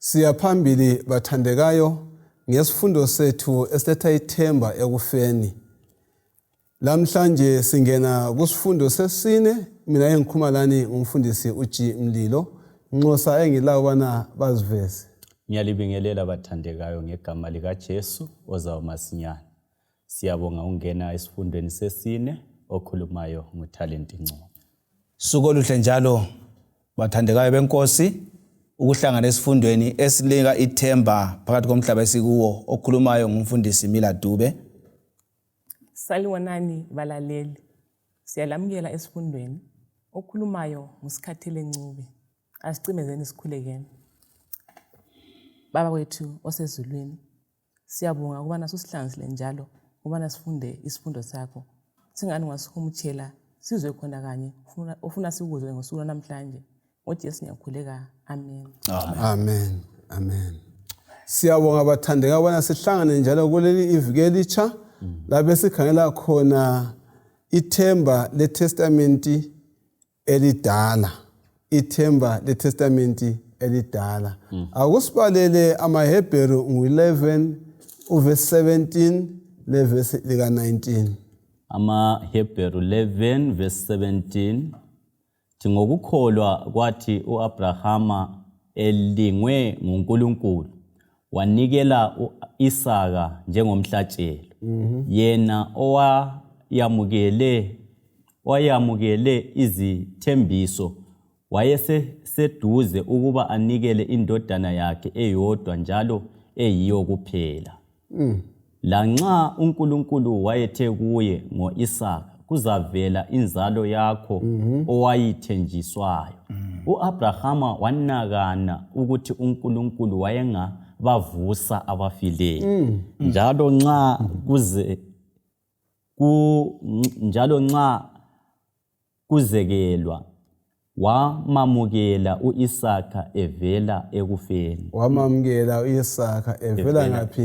Siyaphambili bathandekayo ngesifundo sethu esiletha ithemba ekufeni. Lamhlanje singena kusifundo sesine, mina engikhuluma lani umfundisi uji Mlilo, nxosa engilawo bana baziveze. Ngiyalibingelela bathandekayo ngegama lika Jesu ozayo masinyane. Siyabonga ungena esifundweni sesine okhulumayo nguTalent Ngcobo. Suku oluhle njalo bathandekayo benkosi ukuhlangana esifundweni esilinga ithemba phakathi komhlaba esikuwo okhulumayo ngumfundisi Ndebele. Salibonani balaleli. Siyalamukela esifundweni okhulumayo nguSikhathele Ngcobo. Asicimezeni sikhulekeni. Baba wethu osezulwini, siyabonga ukubana susihlanzile njalo ukubana sifunde isifundo sakho. Singani ngasihumutshela sizwe khona kanye ufuna sikuzwe ngosuku namhlanje. ngoJesu ngiyakhuleka. Amen. Amen. Amen. Siyabonga bathandeka bona sihlangane njalo kuleli iviki elitsha lapho sikhangela khona ithemba letestamente elidala. Ithemba letestamente elidala. Akusibalele amaHebheru 11 uverse 17 leverse lika 19. AmaHebheru 11 verse 17. Ngokukholwa kwathi uAbrahama elingwe nguNkulunkulu wanikela uIsaka njengomhlatshelo. Yena owayamukele izithembiso wayeseduze ukuba anikele indodana yakhe eyodwa njalo eyiyo kuphela. Lanxa uNkulunkulu wayethe kuye ngoIsaka kuzavela inzalo yakho owayithenjiswayo. uAbrahama wanakana ukuthi uNkulunkulu wayengabavusa abafileyo. Njalo nxa kuzekelwa wamamukela uIsaka evela ekufeni. Wamamukela uIsaka evela ngaphi?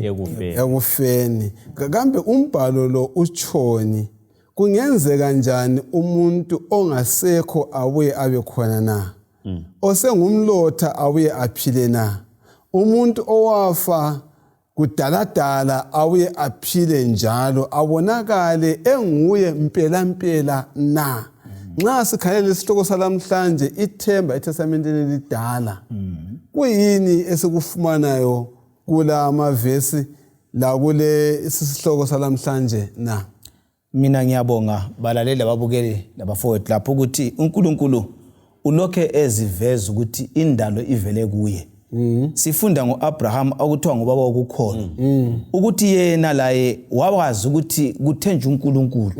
Ekufeni. Kambe umbhalo lo utshoni? Kungenzeka kanjani umuntu ongasekho abuye abe khona na? Osengumlotha abuye aphile na? Umuntu owafa kudaladala abuye aphile njalo abonakale enguye mpela na? Nxa sikhalela isihloko salamhlanje ithemba eTestamenteni elidala. Kuyini esikufumanayo kula mavesi la kule isihloko salamhlanje na? Mina ngiyabonga balaleli ababukeli labafowethu lapho ukuthi uNkulunkulu ulokhe eziveza ukuthi indalo ivele kuye. Sifunda ngoAbraham okuthiwa ngubaba wokukholwa. Ukuthi yena laye wakwazi ukuthi kuthenjwe uNkulunkulu.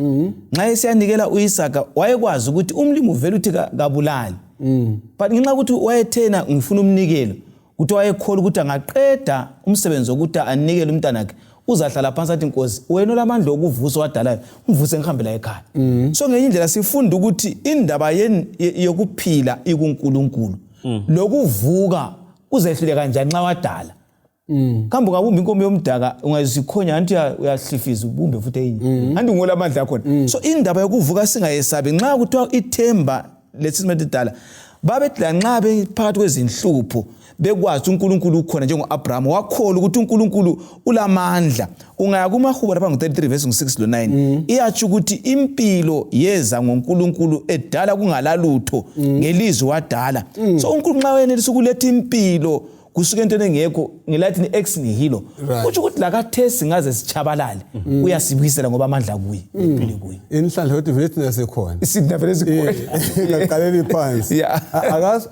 Nxa esiyanikela uIsaka wayekwazi ukuthi umlimi uvela uthi kabulali. But ngenxa ukuthi wayethena ngifuna umnikelo, ukuthi wayekholwa ukuthi angaqeda umsebenzi wokuthi anikele umntana wakhe uzahlala phansi athi Nkosi wena olamandla okuvusa wadalayo ungivuse ngihambela ekhaya. So ngenye indlela sifunda ukuthi indaba yokuphila ikuNkulunkulu. Lokuvuka uzehlule kanjani nxa wadala. Kambe ngabumba inkomo yomdaka ungazikhonya anti uyahlifiza ubumbe futhi enye. Anti ngola amandla akhona. So indaba yokuvuka singayesabi nxa kuthiwa ithemba letestamente elidala babethi nxa bephakathi kwezinhlupho bekwazi uNkulunkulu ukhona njengoAbraham wakholwa ukuthi uNkulunkulu ulamandla. Ungaya kumaHubo lapha ngo33 verse 6 lo9 iyathi ukuthi impilo yeza ngoNkulunkulu edala kungalalutho ngelizwi wadala. So uNkulunkulu nxa wenelisa ukuletha impilo kusuka entweni engekho ngelathi ex nihilo uthi ukuthi la kathesi ngaze sichabalale uyasibuyisela ngoba amandla kuye impilo kuye. Inhlanhla yokuthi vele thina sekhona. Isithina vele sikhona. Ngaqalela phansi.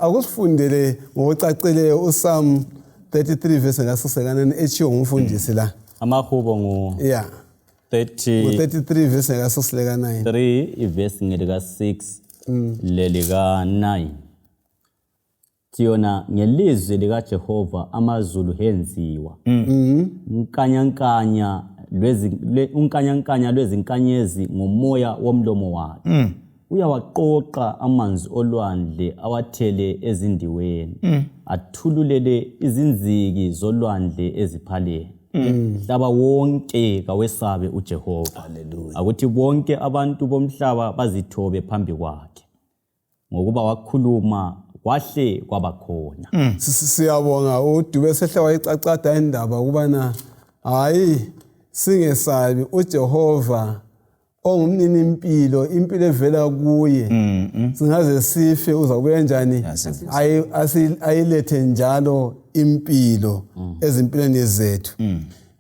Akusifundele ngocacile uPsalm 33 verse ngasisekana echiyo ngumfundisi la. AmaHubo 33 verse ngasisekana 9. 3 verse ngelika 6 lelika 9. Tiyona ngelizwi lika Jehova amazulu henziwa. Unkanyankanya lwezinkanyezi ngomoya womlomo wakhe. Uyawaqoqa amanzi olwandle awathele ezindiweni. Athululele izinziki zolwandle eziphaleni. Hlaba wonke kawesabe uJehova. Hallelujah. Akuthi bonke abantu bomhlaba bazithobe phambi kwakhe. Ngokuba wakhuluma kwahle kwabakhona. Siyabonga uDube sehle wayicacada indaba kubana hayi singesabi uJehova ongumnini impilo evela kuye singaze sife uzakubuya njani ayilethe njalo impilo ezimpilweni zethu.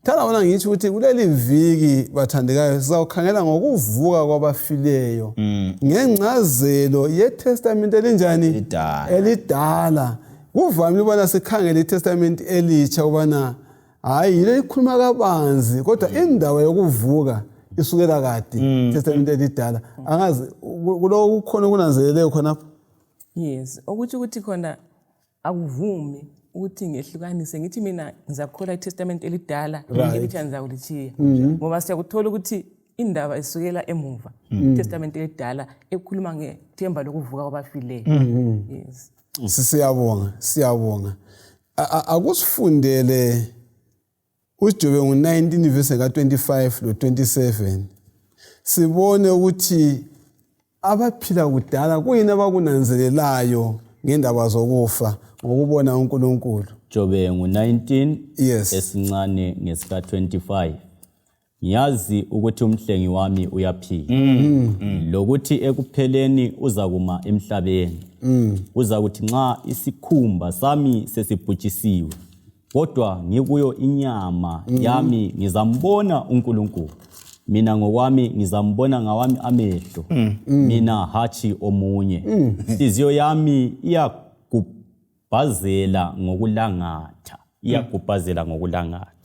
Thana ngithi ukuthi kuleli viki bathandekayo sizawukhangela ngokuvuka kwabafileyo ngencazelo yeTestament elinjani elidala. Kuvamile ubana sikhangele iTestament elitsha ubana hayi yile ikhuluma kabanzi kodwa indawo yokuvuka isukela kade Testament elidala. Angazi kulo kukhona kunanzeleleyo khona. Yes, ukuthi khona akuvumi ukuthi ngehlukanise ngithi mina ngizakholwa iTestament elidala elitsha ngizawulithiya ngoba siyakuthola ukuthi indaba isukela emuva iTestament elidala ekhuluma ngethemba lokuvuka kwabafileyo. Yes. Siyabonga akusifundele uJobe ngo-19 verse ka-25 lo-27 sibone ukuthi abaphila kudala kuyini abakunanzelelayo ngendaba zokufa ngokubona uNkulunkulu. Jobe ngu-19 yes. esincane ngesika 25 ngiyazi ukuthi umhlengi wami uyaphila lokuthi ekupheleni uzakuma emhlabeni uzakuthi nxa isikhumba sami sesibhujisiwe kodwa ngikuyo inyama yami ngizambona uNkulunkulu mina ngokwami ngizambona ngawami amehlo mina hathi omunye inhliziyo yami iyagubhazela ngokulangatha.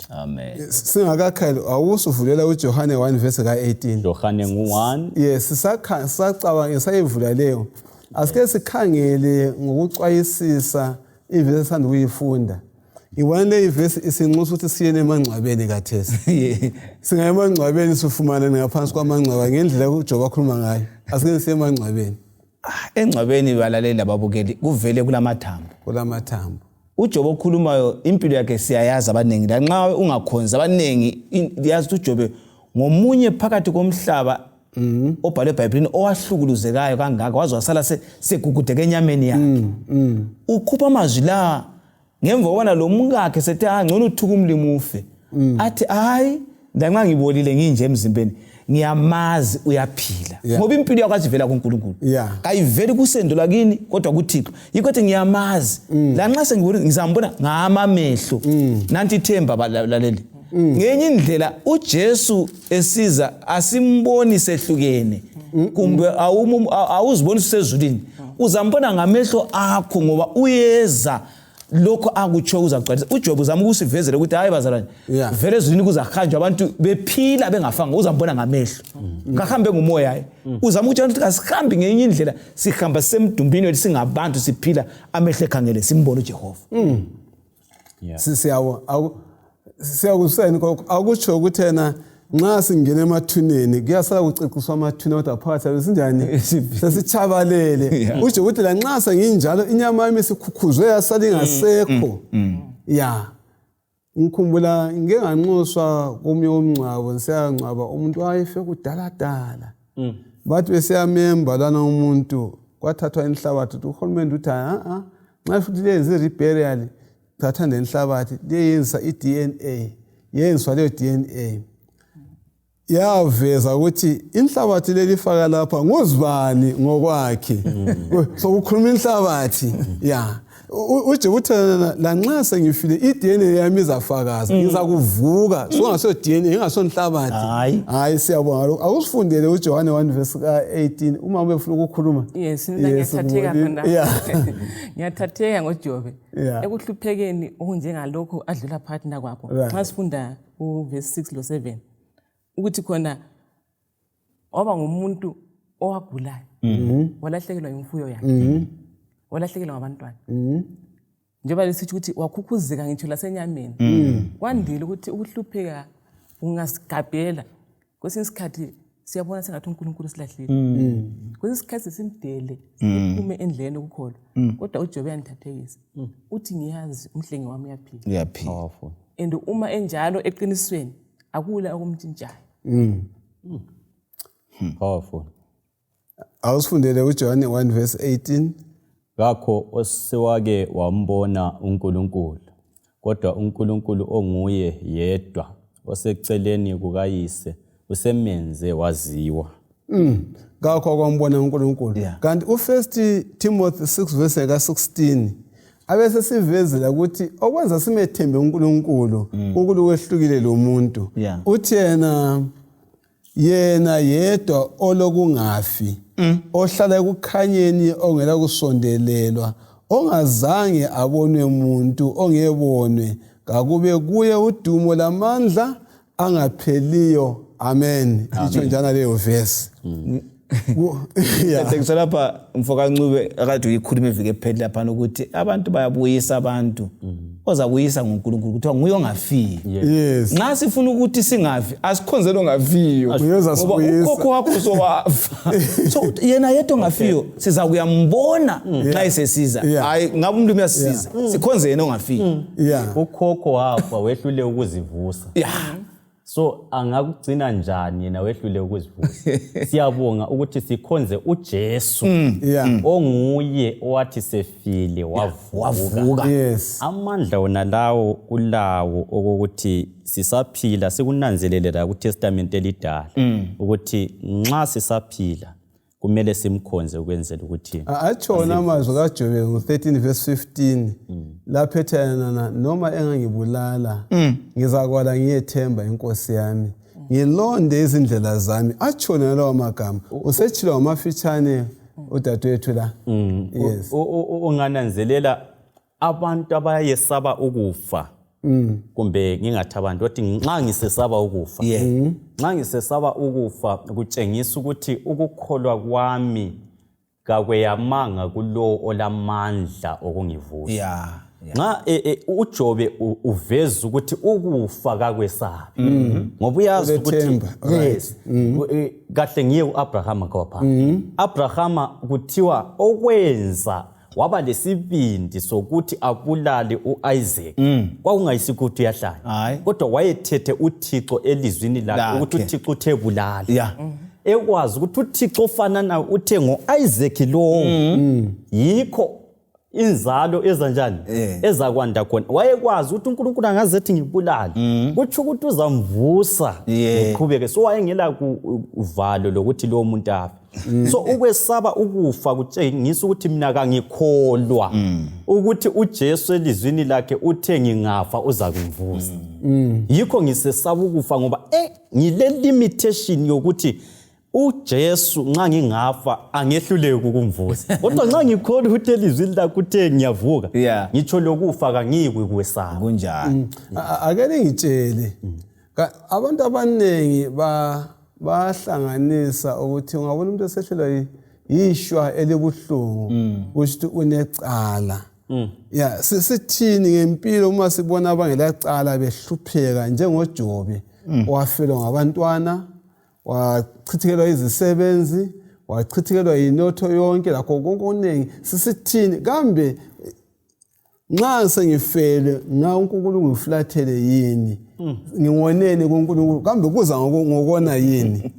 Amen. Singakakhali awusuvulela uJohane 1 verse ka-18. Johane ngu-1. Yes, sisacabanga sayivula leyo. Asike sikhangele ngokucwayisisa ivesi esanda ukuyifunda. Iwanle ivesi isinxusa ukuthi siye emangcwabeni kathesi. Singaye emangcwabeni sifumana ngaphansi kwamangcwaba ngendlela uJobe akhuluma ngayo. Asike siye emangcwabeni. Engcwabeni balalela babukeli kuvele kulamathambo. uJobe okhulumayo impilo yakhe siyayazi abanengi lanxa ungakhonza abanengi yazi uJobe ngomunye phakathi komhlaba obhale eBhayibhelini owahlukuluzekayo kangaka waze wasala segugudeke enyameni yakhe. Ukhupha amazwi la ngemva kobana lo mkakhe sethe ngcono uthuka umlimi ufe athi hayi ndanxa ngibolile nginje emzimbeni ngiyamazi uyaphila ngoba impilo yakho azivela kuNkulunkulu kayiveli kusendo lakini kodwa kuThixo yikho ethi ngiyamazi lanxa sengibona ngizambona ngamamehlo nanti ithemba balaleli ngenye indlela uJesu esiza asimboni sehlukene kumbe awuziboni usezulini uzambona ngamehlo akho ngoba uyeza lokho akutsho uzagcwalisa. uJobe uzama ukusivezela ukuthi hayi bazalwane vele ezulwini kuzahanjwa abantu bephila bengafanga uzambona ngamehlo ngahambe ngumoya uzama ukuthi abantu asihambi ngenye indlela sihamba semdumbini wethu singabantu siphila amehlo ekhangele simbone uJehova. Siyakuseni akutsho ukuthi yena nxa singena emathuneni kuyasala kuceciswa amathuna kodwa phakathi sinjani sesichabalele uJobe uthi la nxa senginjalo inyama yami sikhukhuzwe yasala ingasekho. Ngikhumbula ngenganxuswa kumnye umncwabo ngisiyangcwaba umuntu wayefe kudala bathi besiyamemba lana umuntu kwathathwa inhlabathi uHulumende uthi nxa futhi lenze reburial thatha nenhlabathi leyenza iDNA yenzwa leyo DNA yaveza ukuthi inhlabathi lelifaka lapha ngozibani ngokwakhe sokukhuluma inhlabathi uJobe uthi lanxa sengifile iDNA yami izafakaza ngizakuvuka songaso DNA ingasonhlabathi. Hayi siyabonga akusifundele uJohane 1 verse ka-18 uma befuna ukukhuluma. Yes ngiyathatheka khona. Ngiyathatheka ngoJobe ekuhluphekeni okunjengalokho adlula phakathi nakwapho nxa sifunda uverse 6 lo 7 ukuthi khona oba ngumuntu owagulayo walahlekelwa imfuyo yakhe walahlekelwa ngabantwana njengoba lesithi ukuthi wakhukhuzeka ngitsho lasenyameni kwandile ukuthi ukuhlupheka ungasigabhela kwesinye isikhathi siyabona sengathi uNkulunkulu silahlile kwesinye isikhathi simdele siphume endleleni ukukholwa kodwa uJobe uyandithathekisa uthi ngiyazi umhlengi wami uyaphila and uma enjalo eqinisweni akula okumtshintshayo. Powerful. Awusifundele uJohane 1 verse 18. Ngakho osewake wambona uNkulunkulu, kodwa uNkulunkulu onguye yedwa oseceleni kukayise usemenze waziwa. Ngakho kwambona uNkulunkulu. Kanti u1 Timothy 6 verse ka16 abese sivezela ukuthi okwenza simethembe uNkulunkulu ukulukehlukile lo muntu. Uthi yena yedwa olokungafi, ohlala ekukhanyeni ongela kusondelelwa, ongazange abonwe umuntu, ongebonwe, kakube kuye udumo lamandla angapheliyo. Amen. Itsho njana leyo verse. Ngicela lapha mfoka Ncube akade uyikhuluma evike epheli lapha ukuthi abantu bayabuyisa abantu. Ozabuyisa ngoNkulunkulu kuthiwa nguye ongafiki. Yes. Nxa sifuna ukuthi singafi asikhonzele ongafiyo. Ngoba ukhokho wakho uzowafa. So yena yedwa ongafiyo siza kuyambona nxa isesiza. Hayi ngabe umuntu uyasisiza. Sikhonze yena ongafiki. Ukhokho wafa wehlule ukuzivusa. So angakugcina njani yena wehlule ukuzivusa? Siyabonga ukuthi sikhonze uJesu onguye owathi sefile wavuka. Amandla wona lawo ulawo okokuthi sisaphila sikunanzelele la kuTestament elidala ukuthi nxa sisaphila kumele simkhonze ukwenzela ukuthi atshona amazwi kaJobe ngo13 verse 15 lapho ethana noma engangibulala ngizakwala ngiyethemba inkosi yami ngilonde izindlela zami. Atshona lawo magama usetshilo ngamafitshane udadewethu la. Yes. Ungananzelela abantu abayesaba ukufa kumbe ngingathi abantu othi nxa ngisesaba ukufa. Nxa ngisesaba ukufa kutshengisa ukuthi ukukholwa kwami kakweyamanga kulo olamandla okungivusa. Nxa uJobe uveza ukuthi ukufa kakwesabi ngoba uyazi ukuthi kahle ngiye uAbraham kwapha. Abraham kuthiwa okwenza waba lesibindi sokuthi abulale uIsaac kwakungayisikho yahlanya kodwa wayethethe uThixo elizwini lakhe ukuthi uThixo uthe bulala. Ekwazi ukuthi uThixo ofanana uthe ngoIsaac lo yikho inzalo ezanjani ezakwanda khona. Wayekwazi ukuthi uNkulunkulu angazethi ngibulale kuthi ukuthi uzamvusa uqhubeke. So wayengela kuvalo lokuthi lo muntu afi. So ukwesaba ukufa kutshengisa ukuthi mina kangikholwa ukuthi uJesu elizwini lakhe uthe ngingafa uza kungivusa. Yikho ngisesaba ukufa ngoba ngile limitation yokuthi uJesu nxa ngingafa angehluleke ukumvusa. Kodwa nxa ngikholwa ukuthi elizwini lakhe uthe ngiyavuka ngitsho lokufa kangikwi kwesaba. Kunjani? Ake ngitshele abantu abanengi bahlanganisa ukuthi ungabona umuntu esehlelwa yishwa elibuhlungu ukuthi unecala. Sithini ngempilo uma sibona abangelacala behlupheka njengoJobe wafelwa ngabantwana, wachithikelwa izisebenzi, wachithikelwa inotho yonke lakho konke okunengi. Sisithini kambe nxa sengifele nga uNkulunkulu ngiflathele yini? Ngingonene kuNkulunkulu kambe kuza ngokona yini?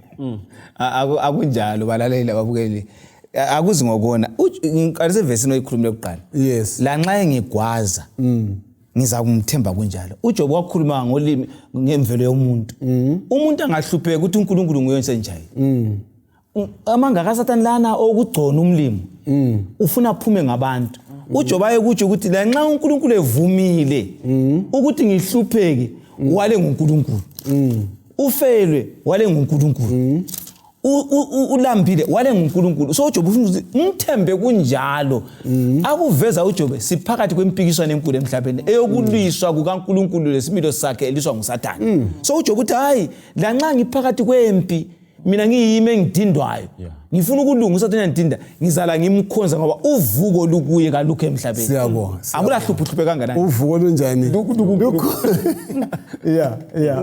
Akunjalo balaleli ababukeli. Akuzi ngokona. Ngiqalise verse noyikhulumile kuqala. Yes. La nxa engigwaza ngiza kumthemba kunjalo. uJobe wakhuluma ngolimi ngemvelo yomuntu. Umuntu angahlupheka ukuthi uNkulunkulu nguye onsenjani. Amanga kaSathane lana okugcona umlimo ufuna aphume ngabantu. uJobe ayekuthi ukuthi la nxa uNkulunkulu evumile ukuthi ngihlupheke wale nguNkulunkulu. Ufelwe wale nguNkulunkulu. Ulambile wale nguNkulunkulu. So uJobe ufuna ukuthi umthembe kunjalo. Akuveza uJobe siphakathi kwempikiswano enkulu emhlabeni eyokuliswa kukaNkulunkulu lesimilo sakhe eliswa nguSathane. So uJobe uthi hayi la nxa ngiphakathi kwempi mina ngiyime ngidindwayo ngifuna ukulunga uSathane yandinda ngizala ngimkhonza ngoba uvuko lukuye kalukho emhlabeni. Siyabonga. Akulahluphuhluphe kanganani. Uvuko lunjani?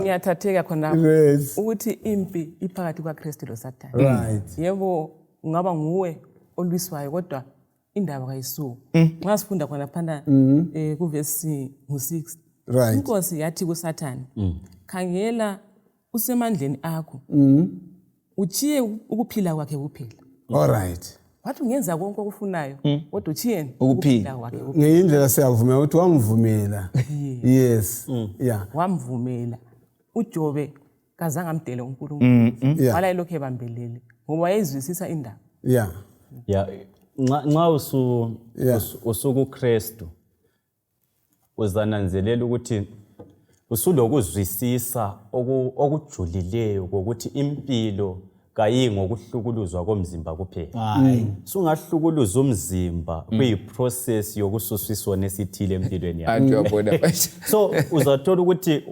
Ngiyathatheka khona ukuthi impi iphakathi kwaKristu loSathane. Right. Yebo ungaba nguwe olwiswayo kodwa indaba kayisuko. Nxa sifunda khona phana kuverse 6. Right. Inkosi yathi kuSathane khangela usemandleni akho. Uchiye ukuphila kwakhe kuphela. All right. wathi ungenza konke okufunayo kodwa uthiyeni Ukuphila kwakhe ngeyindlela siyavumela ukuthi wamvumela. Yes. Yeah. wamvumela. uJobe kazange amdele uNkulunkulu wala elokhu ebambelele ngoba wayezwisisa indaba. Yeah. Yeah, nxa usuku Kristu uzananzelela ukuthi usulokuzwisisa okujulileyo ukuthi impilo kayi ngokuhlukuluzwa komzimba kuphela. Sungahlukuluza umzimba kuyiprocess yokususwa isona esithile empilweni yakho. So uzathola ukuthi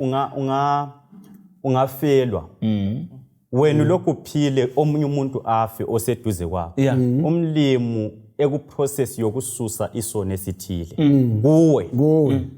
ungafelwa. Wena lokhu uphile omunye umuntu afe oseduze kwakho. Umlimu ekuprocess yokususa isona esithile kuwe.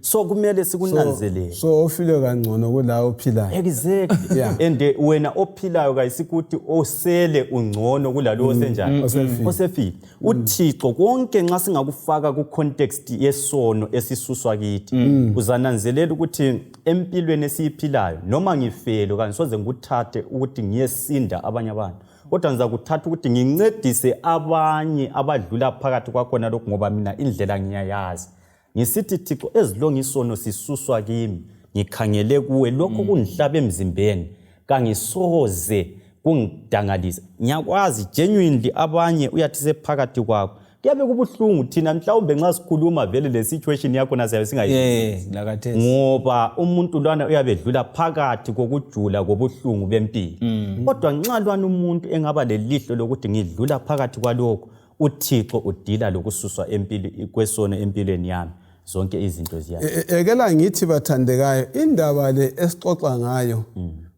So kumele sikunanzelele. So ufile kangcono kulawo ophilayo. Exactly. And wena ophilayo kayisikuthi osele ungcono kulalo osenjani osefile. uThixo konke nxa singakufaka ku context yesono esisuswa kithi uzananzelela ukuthi empilweni esiyiphilayo noma ngifelo kanti soze ngikuthathe ukuthi ngiyesinda abanye abantu. Kodwa ngiza kuthatha ukuthi ngincedise abanye abadlula phakathi kwakhona lokho ngoba mina indlela ngiyayazi. Ngisithi Thixo ezilongisono sisuswa kimi ngikhangele kuwe lokho kungihlaba emzimbeni kangisoze kungidangalisa. Ngiyakwazi genuinely abanye uyathi sephakathi kwakho kuyabe kubuhlungu thina mhlawumbe nxa sikhuluma vele le situation yakho nasayo singayizwisisi ngoba umuntu lwana uyabedlula phakathi kokujula kobuhlungu bempilo. Kodwa nxa lwana umuntu engaba lelihlo lokuthi ngidlula phakathi kwalokho uThixo udila lokususwa empilo kwesono empilweni yami zonke izinto ziyayo. Ekela ngithi bathandekayo indaba le esixoxa ngayo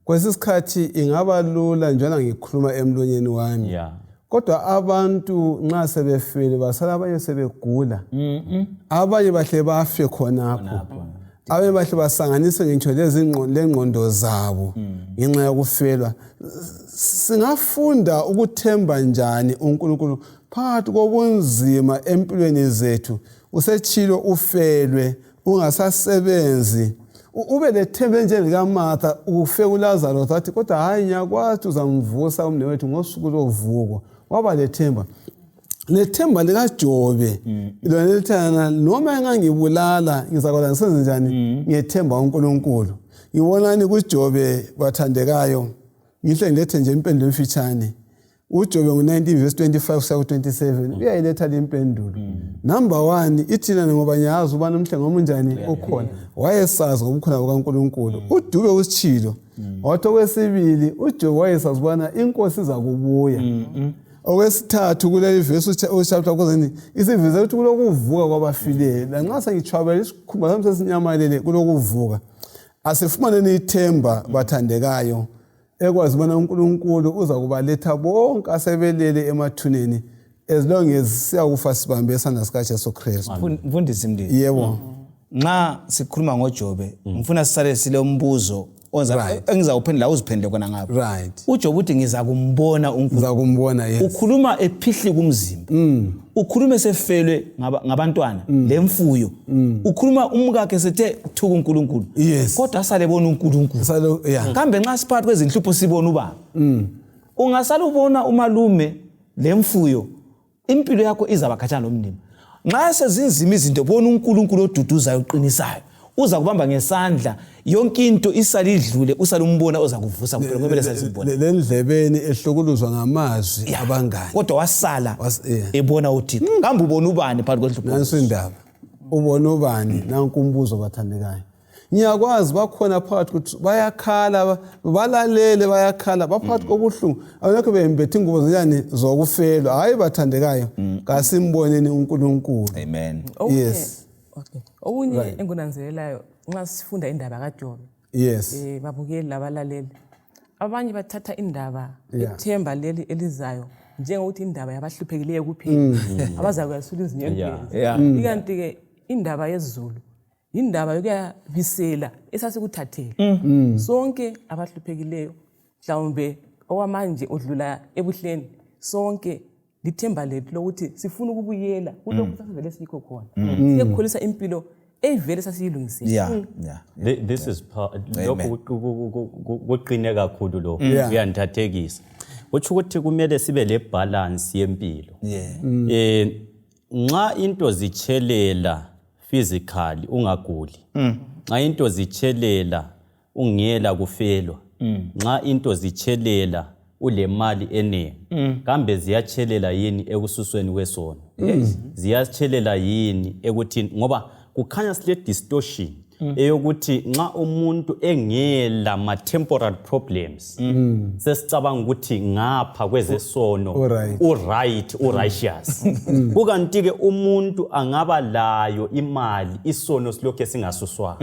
kwesisikhathi ingaba lula njalo ngikhuluma emlonyeni wami. Kodwa abantu nxa sebefile basala abanye sebegula. Abanye bahle bafe khonapho. Abanye bahle basanganise ngitsho lengqondo zabo ngenxa yokufelwa. Singafunda ukuthemba njani uNkulunkulu phakathi kobunzima empilweni zethu. Usechilo ufelwe ungasasebenzi. Ube lethemba njengelika Martha ufe kuLazarus wathi kodwa hayi nyakwathi uzamvusa umnewethu ngosuku lovuko. Waba lethemba. Lethemba lika Jobe lona lithana noma engangibulala ngizakwazi ngisenze njani ngiyethemba uNkulunkulu. Ngibonani kuJobe bathandekayo ngihle ngilethe nje impendulo emfitshane. uJobe ngo19 verse 25 kuya ku27 uyayiletha le impendulo. Number 1 ithina ngoba nyazi ubani umhlengo omunjani okhona. Wayesazi ngobukhona bukaNkulunkulu. uDube usitshilo. Wathi okwesibili uJobe wayesazi ubana inkosi iza kubuya. Okwesithathu kuleli verse uchapter kozeni isiveze ukuthi kulokuvuka kwabafileyo. Lanxa sengitshwabela isikhumba sami sesinyamalele kulokuvuka. Asifumane ithemba bathandekayo. Ekwazi bona uNkulunkulu uza kubaletha bonke asebelele emathuneni as long as siyakufa sibambe isandla sika Jesu Kristu. Mfundisi Mndeni. Yebo. Nxa sikhuluma ngoJobe ngifuna sisale sile umbuzo engizawuphendula uziphendule kona ngapha. Right. uJobe uthi ngiza kumbona uNkulunkulu. Ngiza kumbona yes. Ukhuluma ephihli kumzimba. Ukhuluma esefelwe ngabantwana lemfuyo. Ukhuluma umkakhe sethe thuku uNkulunkulu. Yes. Kodwa asale bona uNkulunkulu. Kambe nxa siphathi kwezinhlupho sibona ubaba. Ungasala ubona umalume lemfuyo impilo yakho izaba khatshana nomnini. Nxa sezinzima izinto bona uNkulunkulu oduduzayo uqinisayo uza kubamba ngesandla yonke into isalidlule usalumbona oza kuvusa kuphela kumele sazibona. Lendlebeni ehlukuluzwa ngamazwi abangani. Kodwa wasala ebona uThixo. Kambe ubona ubani phakathi kwehlupho? Nansi indaba. Ubona ubani nanku umbuzo bathandekayo. Ngiyakwazi bakhona phakathi ukuthi bayakhala balalele bayakhala baphakathi kobuhlungu abekho bembethe ingubo ziyani zokufelwa hayi bathandekayo kasimboneni uNkulunkulu. Amen. Yes. Okay. Okunye engunanzelelayo nxa sifunda indaba kaJobe. Yes. Babukeli labalaleli. Abanye bathatha indaba ethemba leli elizayo njengokuthi indaba yabahluphekileyo kuphela. Abaza kuyasula izinyembezi. Ikanti ke indaba yezulu indaba yokuyabisela esasikuthathele. Sonke abahluphekileyo mhlawumbe owamanje odlula ebuhleni sonke lithemba lethu lokuthi sifuna ukubuyela kulokho sasivele sikho khona. Siyekholisa impilo evele sasiyilungisile. This is lokho kuqine kakhulu lo uyandithathekisa. Kuthi ukuthi kumele sibe le balance yempilo. Nxa into zichelela physically ungaguli. Nxa into zichelela ungela kufelwa. Nxa into zichelela ulemali enengi. Kambe ziyachelela yini ekususweni kwesono? Ziyachelela yini ekuthini ngoba kukhanya sile distortion eyokuthi nxa umuntu engela ma temporal problems sesicabanga ukuthi ngapha kwezesono righteous kukanti ke umuntu angaba layo imali isono silokho singasuswa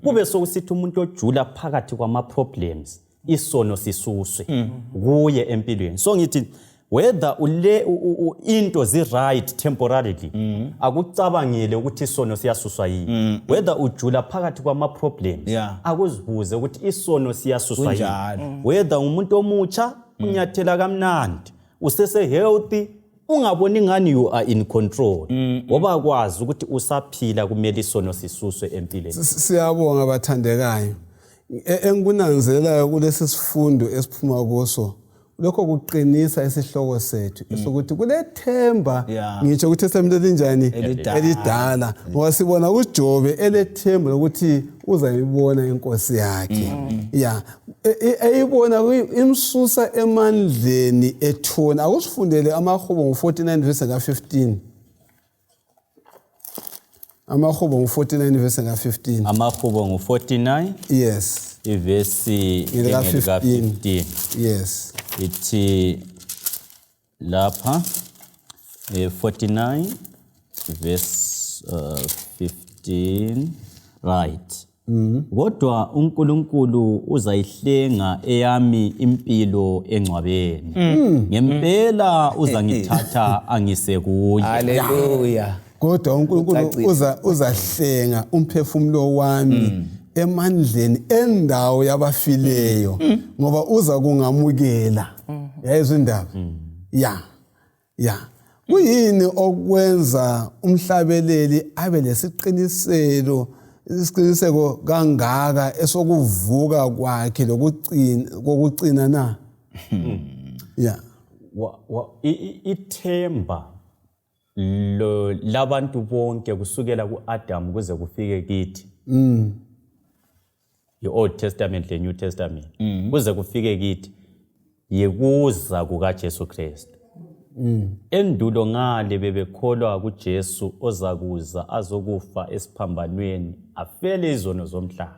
kube sokusithi umuntu ojula phakathi kwama problems isono sisuswe kuye empilweni so ngithi whether into zi right temporarily akucabangile ukuthi isono siyasuswa yini whether ujula phakathi kwama problems akuzibuze ukuthi isono siyasuswa yini whether umuntu omutsha unyathela kamnandi usese healthy ungaboni ngani you are in control ngoba kwazi ukuthi usaphila kumele isono sisuswe empilweni. Siyabonga bathandekayo engikunanzelayo kulesi sifundo esiphuma kuso lokho kuqinisa isihloko sethu sokuthi kulethemba ngisho ukuthi testament elinjani elidala ngoba sibona uJobe elethemba lokuthi uzayibona inkosi yakhe ayibona imsusa emandleni ethona akusifundele amahubo ngo49 verse ka15 amahubo ngo49 verse ka15 amahubo ngo49 yes ivesi ka15 yes ithi lapha 49 verse 15 right kodwa uNkulunkulu uzayihlenga eyami impilo engcwabeni ngempela uzangithatha angise kuye haleluya kodwa uNkulunkulu uzahlenga umphefumulo wami emandleni endawo yabafileyo ngoba uza kungamukela yayizwe indaba kuyini okwenza umhlabeleli abe lesiqiniseko kangaka esokuvuka kwakhe lokucina na ithemba labantu bonke kusukela kuAdam kuze kufike kithi i-Old Testament le New Testament kuze kufike kithi yekuza kukaJesu Kristu endulo ngale bebekholwa kuJesu ozakuza azokufa esiphambanweni afele izono zomhlaba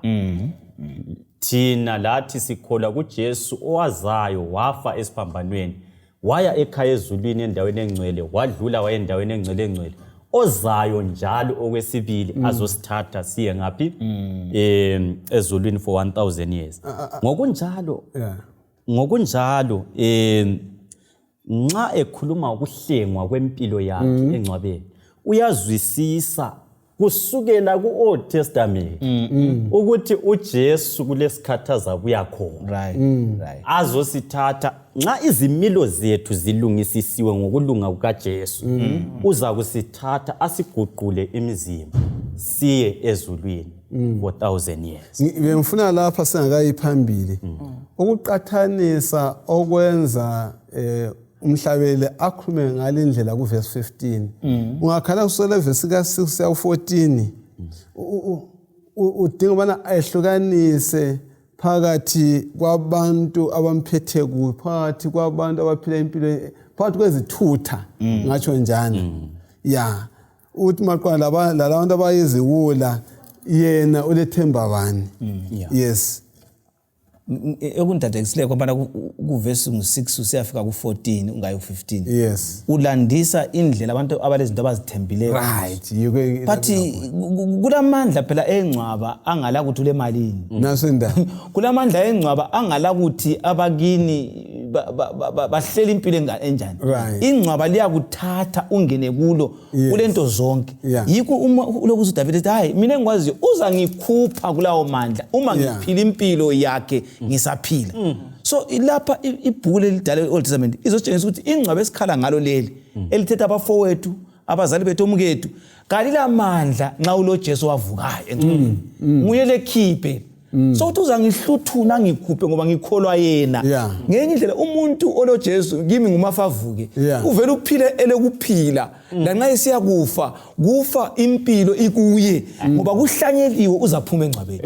thina lathi sikholwa kuJesu owazayo wafa esiphambanweni waya ekhaya ezulwini endaweni engcwele wadlula waya endaweni engcwele ozayo njalo okwesibili azosithatha siye ngapi ezulwini for 1000 years ngokunjalo nxa ekhuluma ukuhlengwa kwempilo yakhe engcwabeni uyazwisisa kusukela ku-Old Testament ukuthi uJesu kulesikhathaza buyakhona azosithatha nxa izimilo zethu zilungisisiwe ngokulunga kukaJesu uza kusithatha asiguqule imizimba siye ezulwini for 1000 years. Ngifuna lapha singakayiphambili ukuqathanisa okwenza umhlabele akhulume ngalendlela ku verse 15 ungakhala kusela verse ka6 kuya ku14 udinga bana ayehlukanise phakathi kwabantu abamphethe ku phakathi kwabantu abaphila impilo phakathi kwezithutha ngatsho njani uthi maqala labantu abayiziwula yena ulethemba bani yes ekundadekisile ngoba ku verse ngu6 usiyafika ku14 ungayi ku15 yes ulandisa indlela abantu abalezinto abazithembileyo right but kulamandla phela engcwaba angala kuthi ule malini nasenda kulamandla engcwaba angala kuthi abakini bahlela impilo enjani ingcwaba liyakuthatha ungene kulo kulento zonke yikho uma lokuthi David ethi hayi mina engikwazi uzangikhupha kulawo mandla uma ngiphila impilo yakhe ngisaphila so ilapha ibhuku lelidala Old Testament izotshengisa ukuthi ingcwaba esikhala ngalo leli elithetha abafowethu abazali bethu omkethu kalila mandla nxa ulo Jesu wavukayo nguye lekhiphe so uthi uzangihluthuna ngikhuphe ngoba ngikholwa yena ngenye indlela umuntu olo Jesu kimi ngumafavuke uvela uphile elekuphila lanxa esiyakufa kufa impilo ikuye ngoba kuhlanyeliwe uzaphuma engcwabeni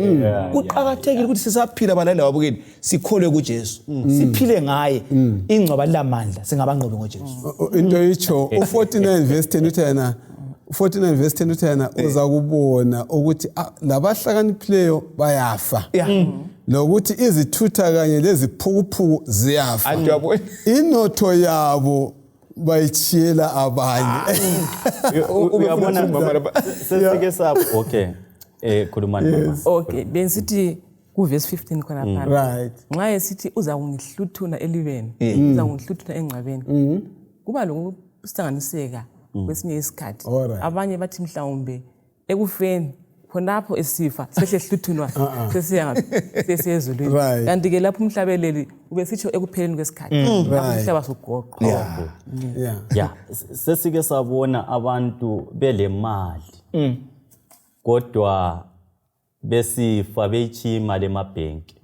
kuqhakathekile ukuthi sisaphila abalaleli babukeli sikholwe kuJesu siphile ngaye ingcwaba lamandla singabanqobi ngoJesu into yicho u49 verse 10 uthena 49 verse 10 uthena uza kubona ukuthi labahlakaniphileyo bayafa lokuthi izithutha kanye leziphukuphuku ziyafa inotho yabo bayichiyela abanye uyabona sesike sapho okay khulumani mama okay bensithi ku verse 15 khona phansi right nxa esithi uza kungihluthuna elibeni uza kungihluthuna engcwabeni kuba lokuhlanganiseka kwesinye isikhathi abanye bathi mhlawumbe ekufeni khonapho esifa sesehluthunwa sesiyezulwini kanti ke lapho umhlabeleli ubesitsho ekupheleni kwesikhathi umhlaba sogoqo sesike sabona abantu belemali kodwa besifa beyichima lemabhenki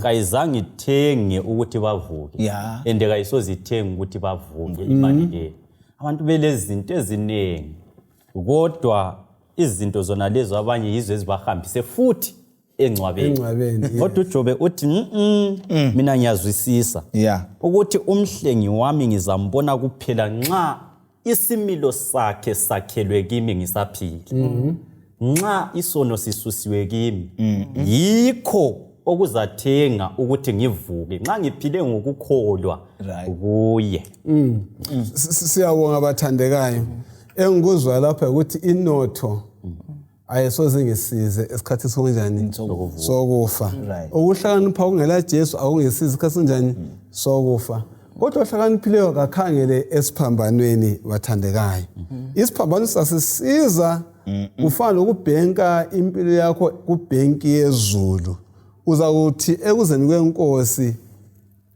kayizange ithenge ukuthi bavuke ende kayisozithenga ukuthi bavuke imali le abantu belezinto eziningi kodwa izinto zona lezo abanye yizo ezibahambise futhi engcwabeni kodwa uJobe uthi mina ngiyazwisisa ukuthi umhlengi wami ngizambona kuphela nxa isimilo sakhe sakhelwe kimi ngisaphila nxa isono sisusiwe kimi yikho okuzathenga ukuthi ngivuke nxa ngiphile ngokukholwa kuye siyabonga abathandekayo engikuzwa lapha ukuthi inotho ayisoze ngisize esikhathi sokunjani sokufa ukuhlakanipha kungela Jesu akungisize isikhathi sinjani sokufa kodwa ohlakaniphileyo kakhangele esiphambanweni bathandekayo isiphambano sasisiza ufana ukubhenka impilo yakho kubhenki yezulu uza kuthi ekuzeni kwenkosi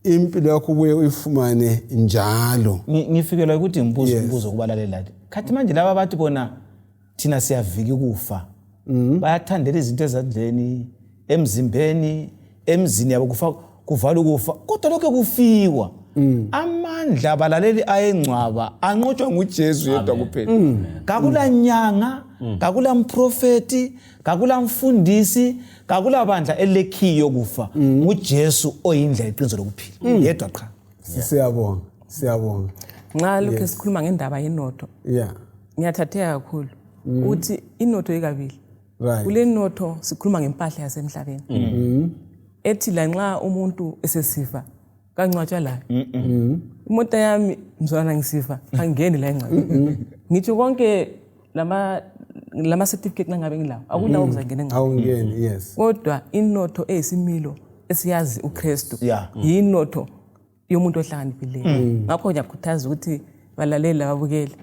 impilo yakho ubuye uyifumane njalo ngifikelwa ukuthi ngibuzo kubalalela khathi manje laba bathi bona thina siyavika ukufa bayathandela izinto ezandleni emzimbeni emzini yabo kuvala ukufa kodwa lokho kufiwa amandla abalaleli ayengcwaba anqotshwa nguJesu yedwa kuphela kakula nyanga kakula mprofeti kakula mfundisi kakula bandla elekhiyo kufa nguJesu oyindlela iqiniso lokuphila yedwa qha siyabonga nxa lokho sikhuluma ngendaba yenotho ngiyathatheka kakhulu uthi inotho ikabili kule notho sikhuluma ngempahla yasemhlabeni ethi la nxa umuntu esesifa kancwatshwa la imoto yami mzwana ngisifa angeni la engcwabeni ngitsho konke lama certificate nangabe ngilawo akulawo okuzangena engcwabeni yes kodwa inotho eyisimilo esiyazi uKristu yinotho yomuntu ohlakaniphileyo ngakho ngiyakhuthaza ukuthi balaleli lababukeli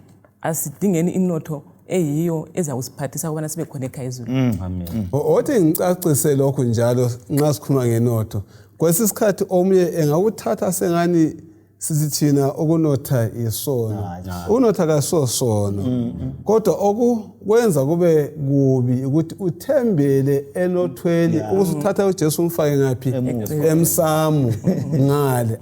asidingeni inotho eyiyo ezawusiphathisa ukubana sibe khona ekhaya ezulu amen othi ngicacise lokho njalo nxa sikhuluma ngenotho kwesisikhathi omunye engakuthatha sengani sisithina ukunotha isono unotha kasosono kodwa okwenza kube kubi ukuthi uthembele enothweni usuthatha uJesu umfake ngapi emsamu ngale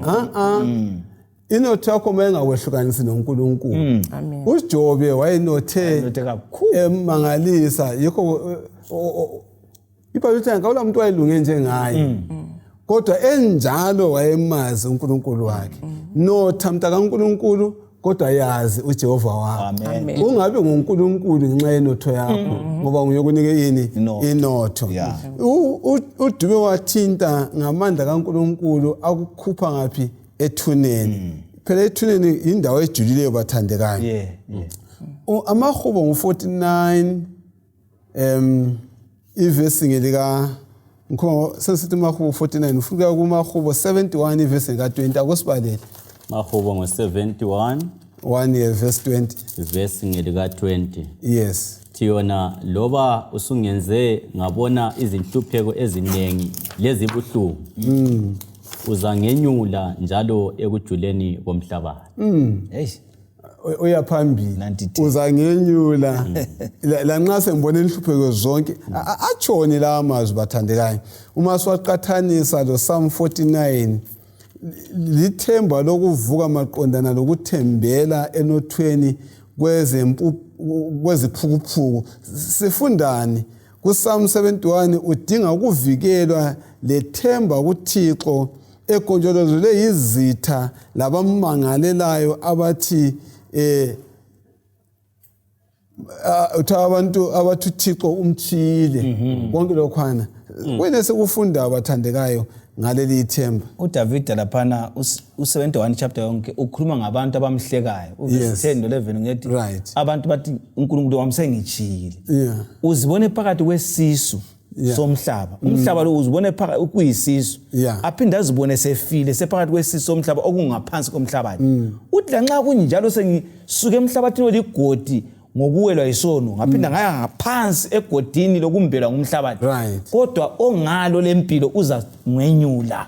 inotho yakho mayengawehlukanisi noNkulunkulu uJobe wayenothe kakhulu emangalisa yikho iBhayibheli ngawula umuntu wayelunge njengaye kodwa enjalo wayemazi uNkulunkulu wakhe notha mntaka uNkulunkulu kodwa yazi uJehova wakho ungabe nguNkulunkulu ngenxa yenotho yakho ngoba nguyokunike yini inotho uDube wathinta ngamandla kaNkulunkulu akukhupha ngapi ethuneni phela ethuneni indawo ejulileyo bathandekayo amahubo ngu49 ivesi ngelika ngikho sesithi mahubo 49 ufika kumahubo 71 ivesi ka20 akusibhalele mahubo ngo71 1 verse 20 ivesi ngelika 20 yes thiyona loba usungenze ngabona izinhlupheko eziningi lezibuhlungu uzangenyula njalo ekujuleni komhlaba uyaphambili 92. uzangenyula lanxa sengibone inhlupheko zonke atshoni la amazwi bathandekayo uma siwaqathanisa lo Psalm 49 lithemba lokuvuka maqondana lokuthembela enothweni kweziphukuphuku sifundani ku Psalm 71 udinga ukuvikelwa lethemba kuThixo egonjolozelwe izitha labamangalelayo abathi abantu abathi uThixo umthile konke lokhwana kwene sekufunda abathandekayo ngaleli ithemba uDavid laphana u71 chapter yonke ukhuluma ngabantu abamhlekayo uverse 10 no11 ngethi abantu bathi uNkulunkulu wamsengijile uzibone phakathi kwesisu somhlaba umhlaba lo uzibone phakathi kuyisisu aphinda azibone sefile sephakathi kwesisu somhlaba okungaphansi komhlaba uthi lanxa kunjalo sengisuke emhlabathini oligodi ngokuwelwa isono ngaphinda ngaya ngaphansi egodini lokumbelwa ngumhlabathi kodwa ongalo lempilo uza ngwenyula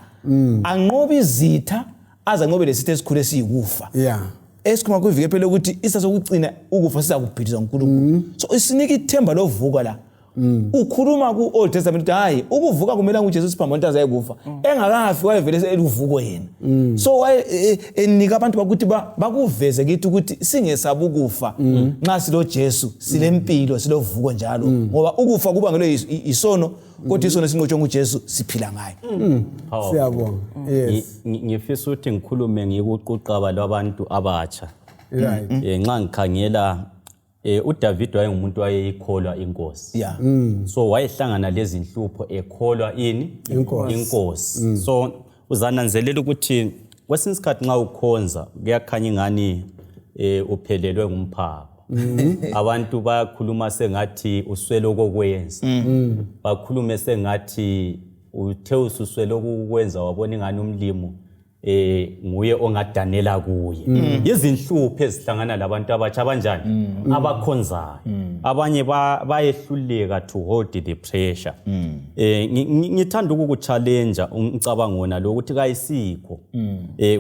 anqoba izitha aza nqobe lesitha esikhulu esiyikufa esikhuma kuvike phela ukuthi isasokucina ukufa siza kubhidizwa uNkulunkulu so isinika ithemba lovuka la ukhuluma ku Old Testament hayi ukuvuka kumela nguJesu siphambana azayekufa engakafi wayevele eluvuko yena so enika abantu bakuthi bakuveze kithi ukuthi singesabu kufa nxa silo Jesu silempilo silovuko njalo ngoba ukufa kubangelwe isono kodwa isono sinqotshwe nguJesu siphila ngaye siyabonga ngifisa ukuthi ngikhulume ngikuquqaba labantu abatsha nxa ngikhangela uDavid wayengumuntu wayeyikholwa inkosi so wayehlangana lezi inhlupho ekholwa inkosi so uzananzelela ukuthi kwesinye isikhathi nxa ukhonza kuyakhanya ingani uphelelwe ngumphako abantu bayakhuluma sengathi uswele okokwenza bakhulume sengathi uthe ususwele okukwenza wabona ingani umlimo nguye ongadanela kuye izinhlupho ezihlangana labantu abatsha abanjani abakhonzayo abanye bayehluleka to hold the pressure ngithanda ukukuchallenge umcabango wona lo ukuthi kayisikho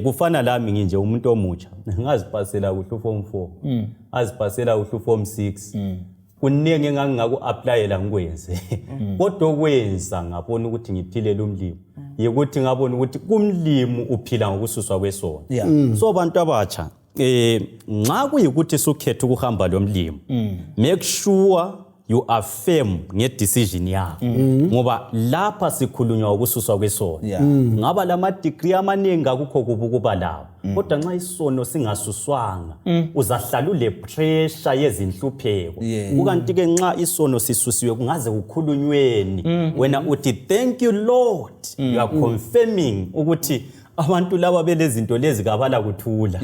kufana lami nginje umuntu omutsha ngazipasela kuhle form 4 azipasela kuhle form 6 kuningi engangaku-applyela ngikwenze kodwa okwenza ngabona ukuthi ngiphilela umlimo yikuthi ngabona ukuthi kumlimo uphila ngokususwa kwesono so abantu abatsha nxa kuyikuthi sukhetha ukuhamba lo mlimo make sure you are firm ngedecision yakho ngoba lapha sikhulunywa ukususwa kwesono ngaba lama degree amaningi akukho kubukuba lawo kodwa nxa isono singasuswanga uzahlala ule pressure yezinhlupheko ukanti ke nxa isono sisusiwe kungaze kukhulunyweni wena uthi thank you Lord you are confirming ukuthi abantu laba belezinto lezi kabala kuthula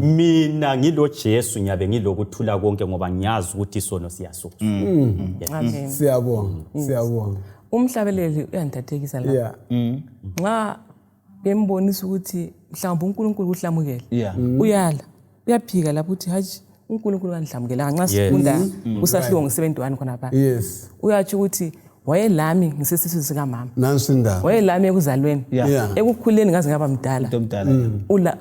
mina ngilo Jesu ngiyabe ngilokuthula konke ngoba ngiyazi ukuthi isono siyasuka amen siyabonga umhlabeleli uyandithethekisa la nxa bembonisa ukuthi mhlawumbe uNkulunkulu uhlamukele uyala uyaphika lapho uthi hayi uNkulunkulu kanihlamukela nxa sifunda usahluko nge71 khona pha uyathi ukuthi wayelami ngisesiswini sika mama nansi indaba wayelami ekuzalweni ekukhuleni ngaze ngaba mdala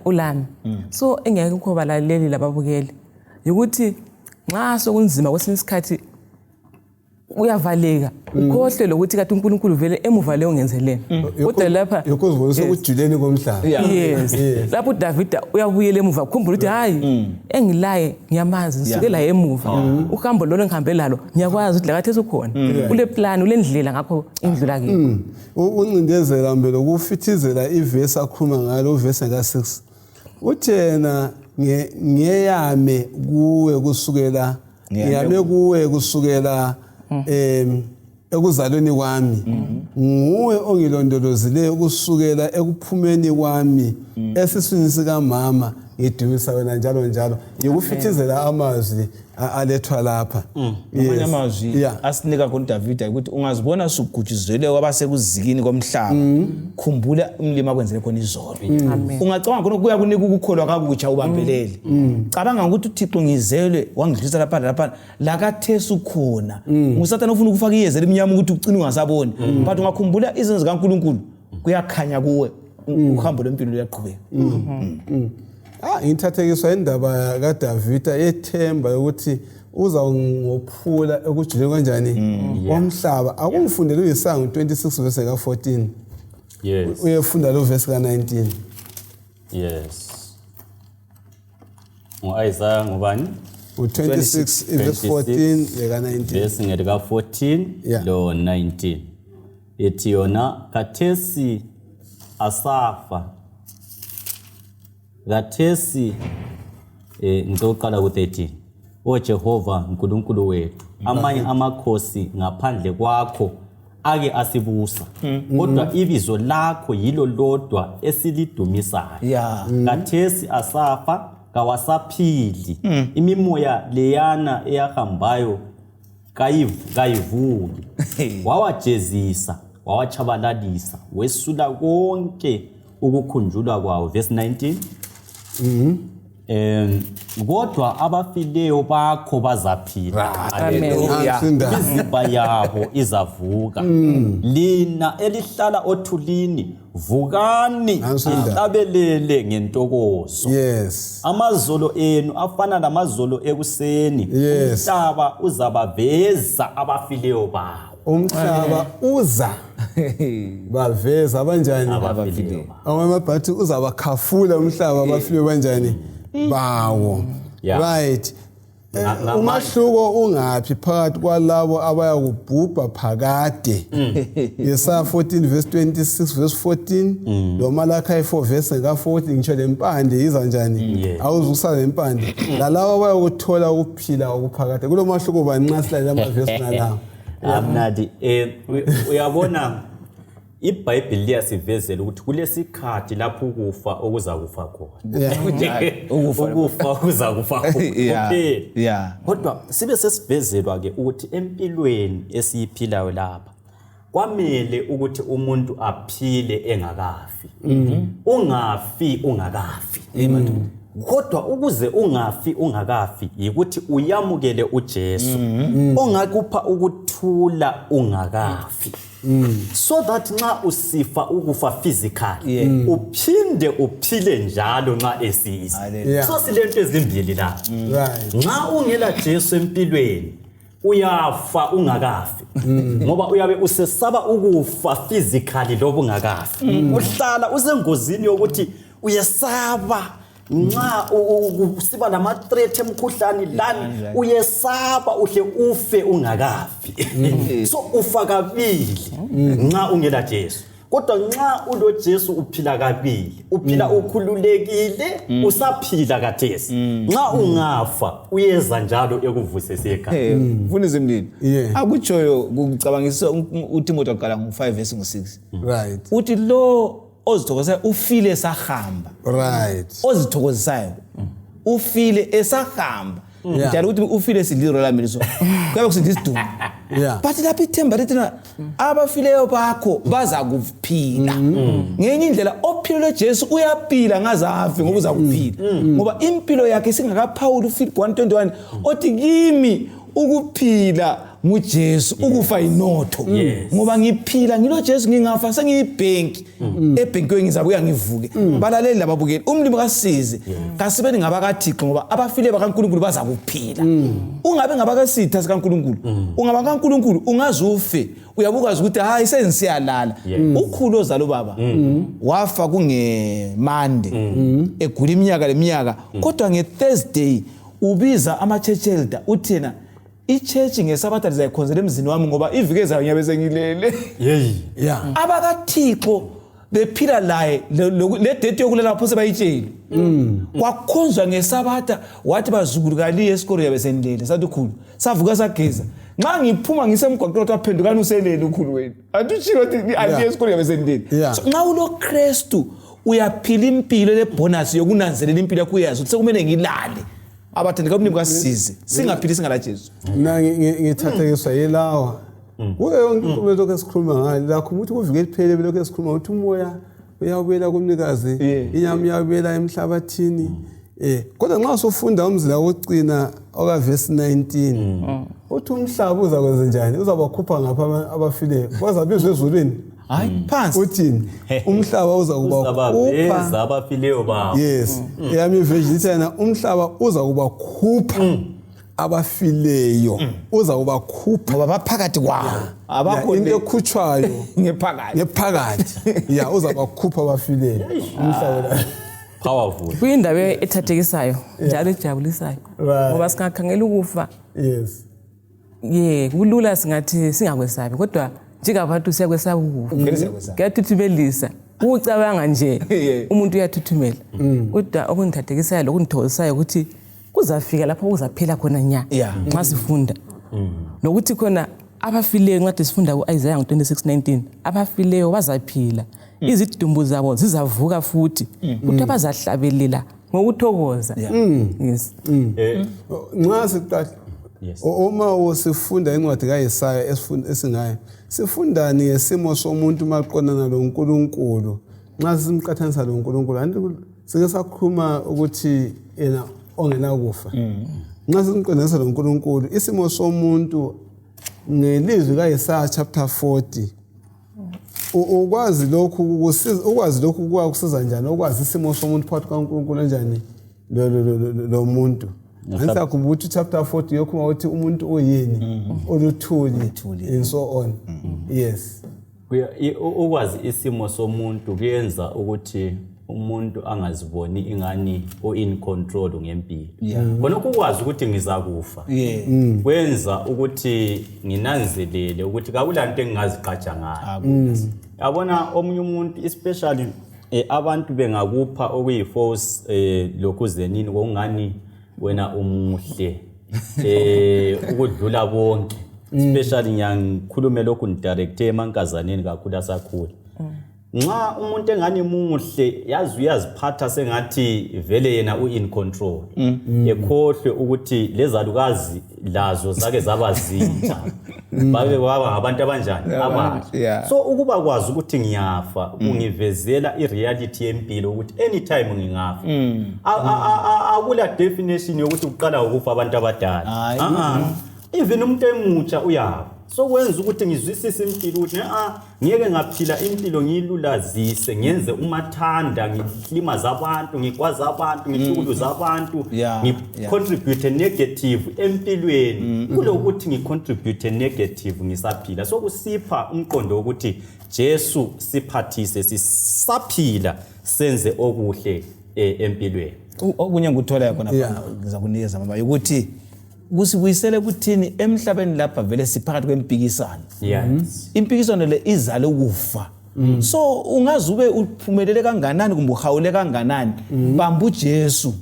ulami so engeke ukhoba laleli lababukeli ukuthi nxa sokunzima kwesinye isikhathi uyavaleka ukhohle lokuthi kathi uNkulunkulu vele emuva leyo ngenzeleni kodwa lapha yokuzibonisa ukujuleni komhlaba lapho uDavid uyabuyela emuva ukhumbula ukuthi hayi engilaye ngiyamazi ngisukela emuva uhambo lolo ngihambe lalo ngiyakwazi ukuthi lakathi ukhona ule plan ule ndlela ngakho indlula kini uncindezela mbele ukufithizela ivesi akhuluma ngalo uvesi ka6 uthena ngiyame kuwe kusukela ekuzalweni kwami nguwe ongilondolozileyo kusukela ekuphumeni kwami esiswini sika mama ngidumisa wena njalo njalo yokufithizela amazwi alethwa lapha amanye amazwi asinika kuDavid ukuthi ungazibona sugujuzele kwabasekuzikini komhlaba khumbula umlimo akwenzele khona izolo ungacabanga khona kuya kunika ukukholwa kakutsha ubambelele cabanga ukuthi uThixo ngizelwe wangidlisa lapha la kaThesu khona ngusathana ufuna ukufaka iyeze lemnyama ukuthi ucine ungasaboni but ungakhumbula izenzo kaNkulunkulu kuyakhanya kuwe uhambo lempilo luyaqhubeka ngithathekiswa indaba kaDavida ethemba ukuthi uzawungophula ekujule kanjani komhlaba. Akungifundele uyisango 26 verse ka 14. Yes. Uyefunda lo verse ka 19. Yes. Isaiah ngubani? 26 verse 14 ka 19. Verse ngeka 14 lo 19. Ethi yona kathesi asafa. Kathesi ngizoqala ku 13. O Jehova uNkulunkulu wethu, amanye amakhosi ngaphandle kwakho ake asibusa, kodwa ibizo lakho yilo lodwa esilidumisayo. Kathesi asafa kawasaphili, imimoya leyana eyahambayo kayivuki. Wawajezisa, wawachabalalisa, wesula konke ukukhunjulwa kwawo. Verse 19. Kodwa abafileyo bakho bazaphila. Hallelujah. Imizimba yabo izavuka. Lina elihlala othulini, vukani lihlabelele ngentokozo. Yes. Amazolo enu afana namazolo ekuseni. Yes. Umhlaba uzabaveza abafileyo bawo. Umhlaba uza baveza abanjani abafileyo. Amabhathi uzabakhafula umhlaba abafileyo banjani bawo. Right. Umahluko ungapi phakathi kwalabo abaya kubhubha phakade. Yesaya 14 verse 26 verse 14 lo Malachi 4 verse ka 14 ngisho lempande iza njani awuzukusala lempande lalabo abaya ukuthola ukuphila okuphakade kulo mahluko banxa silalela ama verse nalawo. Amnadi uyabona iBhayibheli liyasivezela ukuthi kulesikhathi lapho ukufa okuzakufa khona. Ukufa okuzakufa khona. Kodwa sibe sesivezelwa ke ukuthi empilweni esiyiphilayo lapha kwamele ukuthi umuntu aphile engakafi. Ungafi ungakafi. Kodwa ukuze ungafi ungakafi yikuthi uyamukele uJesu ongakupha ukuthula ungakafi. So that nxa usifa ukufa physically uphinde uphile njalo nxa esisa. So silento ezimbili la. Nxa ungela Jesu empilweni uyafa ungakafi. Ngoba uyabe usesaba ukufa physically lobo ungakafi. Uhlala usengozini yokuthi uyesaba nxa usiba nama threat emkhuhlane lani uyesaba uhle ufe ungakafi. So ufa kabili nxa ungela Jesu. Kodwa nxa ulo Jesu uphila kabili, uphila ukhululekile, usaphila kathesi. Nxa ungafa uyeza njalo ekuvusese ekhaya. Mfundisi Mlindi. Akutshoyo kucabangisa uTimothy aqala ngo5 verse 6. Right. Uthi lo ozithokozayo ufile esahamba. Right. Ozithokozayo ufile esahamba. Njalo ukuthi ufile sidliro lami liso. Kuyabe kusidisiduma. But lapha ithemba lethina abafileyo bakho baza kuphila. Ngenye indlela ophilele Jesu uyaphila ngazafi ngoba uza kuphila. Ngoba impilo yakhe singakaphawuli uFilipi 1:21 othi kimi ukuphila nguJesu ukufa inotho ngoba ngiphila ngilo Jesu ngingafa sengiyibhenki ebhenkweni ngizabuya ngivuke. Balaleli lababukeli umlimi kasize kasibeni ngabakaThixo ngoba abafile bakaNkulunkulu baza kuphila. Ungabe ngabakasitha sikaNkulunkulu ungaba kaNkulunkulu ungazufe uyabukazi ukuthi hayi sensiyalala. Ukhulu ozalo baba wafa kungemande egula iminyaka leminyaka kodwa ngeThursday ubiza ama-church elder uthena ichurch ngesabatha lizayikhonzela emzini wami ngoba ivike zayo ngiyabe sengilele. AbakaThixo bephila laye le date yokulela phose bayitshela. Kwakhonzwa ngesabatha wathi bazukuluka esikolo yabe sendele sathi ukhulu savuka sageza. Nxa ngiphuma ngisemgwaqweni waphendukana uselele ukhulu wenu. Atutshilo ukuthi aliye esikolo yabe sendele. So nxa ulo Kristu uyaphila impilo le bonus yokunanzelela impilo yakho uyazi ukuthi sekumele ngilale. Abathandeka umlimi kasize singaphili singala Jesu. Na ngithathekiswa yilawa. Kuyo yonke into lokho esikhuluma ngayo lakho ukuthi kuvike liphele lokho esikhuluma ukuthi umoya uyabuyela kumnikazi inyama iyabuyela emhlabathini. Kodwa nxa usufunda umzila wocina oka verse 19 uthi umhlaba uzakwenza njani uzabakhupha ngapha abafileyo bazabizwa ezulwini. hayi phansi uthini umhlaba uza kuba khupha abafileyo babo. Yes yami version ithana umhlaba uza kuba khupha abafileyo uza kuba khupha ngoba baphakathi kwabo abakho into ekhutshwayo ngephakathi ya uza kubakhupha abafileyo umhlaba la Powerful. Kuyindaba ethathekisayo njalo ejabulisayo ngoba singakhangela ukufa. Yes. Kulula singathi singakwesabi kodwa njengabantu siyakwesaba ukufa. Kuyathuthubelisa. Ucabanga nje umuntu uyathuthumela. Kodwa okungithathekisayo lokungithokozisayo ukuthi kuzafika lapho kuzaphela khona nya nxa sifunda. Nokuthi khona abafileyo nxa sifunda ku-Isaiah 26:19 abafileyo bazaphila. Izidumbu zabo zizavuka futhi ukuthi abazahlabelela ngokuthokoza. Yes. Nxa siqala uma usifunda incwadi kaYesaya esingayo sifundani ngesimo somuntu maqondana loNkulunkulu nxa simqathanisa loNkulunkulu anti sike sakhuluma ukuthi yena ongena kufa nxa simqondana loNkulunkulu isimo somuntu ngelizwi kaYesaya chapter 40 ukwazi lokhu kukusiza njani ukwazi isimo somuntu phakathi kaNkulunkulu njani lo muntu Angisakhumbula ukuthi chapter 40 yokhuluma ukuthi umuntu oyini oluthuli and so on. Yes. Ukwazi isimo somuntu kuyenza ukuthi umuntu angaziboni ingani in control ngempilo. Khona ukwazi ukuthi ngizakufa. Kwenza ukuthi nginanzelele ukuthi kakulanto engingaziqhatsha ngayo. Yabona omunye umuntu especially abantu bengakupha okuyi-false lokhu zenini kokungani wena umuhle ukudlula bonke especially ngiyakhuluma lokhu ndidirecte emankazaneni kakhulu asakhula nxa umuntu engani muhle yazi uyaziphatha sengathi vele yena in control ekhohlwe ukuthi lezalukazi lazo zake zaba zintsha babe baba ngabantu abanjani abahle so ukuba kwazi ukuthi ngiyafa kungivezela ireality yempilo ukuthi anytime ngingafa akula definition yokuthi uqala ukufa abantu abadala even umuntu emutsha uyafa so kwenza ukuthi ngizwisise impilo ukuthi ngeke ngaphila impilo ngiyilulazise ngenze umathanda ngihlimaza abantu ngikwaza abantu ngihlukuza abantu ngicontribute negative empilweni kulokuthi ngicontribute negative ngisaphila so kusipha umqondo ukuthi Jesu siphathise sisaphila senze okuhle empilweni okunye nguthola khona ngizakunikeza mama ukuthi kusibuyisele kuthini emhlabeni lapha vele siphakathi kwempikisano. Impikisano le izale ukufa. So ungazube uphumelele kanganani kumbe uhawule kanganani bamba uJesu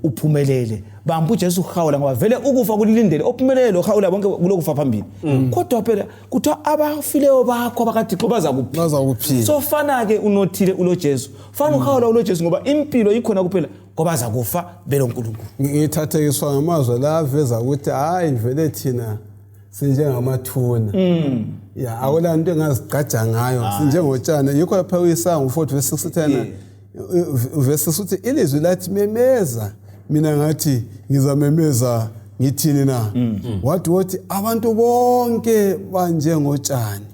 uphumelele bamba uJesu uhawula ngoba vele ukufa kulindele ophumelele lohawula bonke kulokufa phambili. Kodwa phela kuthi abafileyo bakho abakathixo bazakuphila. So fana ke unothile uloJesu. Fana uhawula uloJesu ngoba impilo ikhona kuphela ngoba zakufa vele uNkulunkulu. Ngithathekiswa ngamazwi la aveza ukuthi hayi vele thina sinjengamathuna. Akula nto engazigqaja ngayo sinjengotshana yikho lapha uIsaya 40:6 verse 6 uthi ilizwi lathi memeza mina ngathi ngizamemeza ngithini na wathi abantu bonke banjengotshani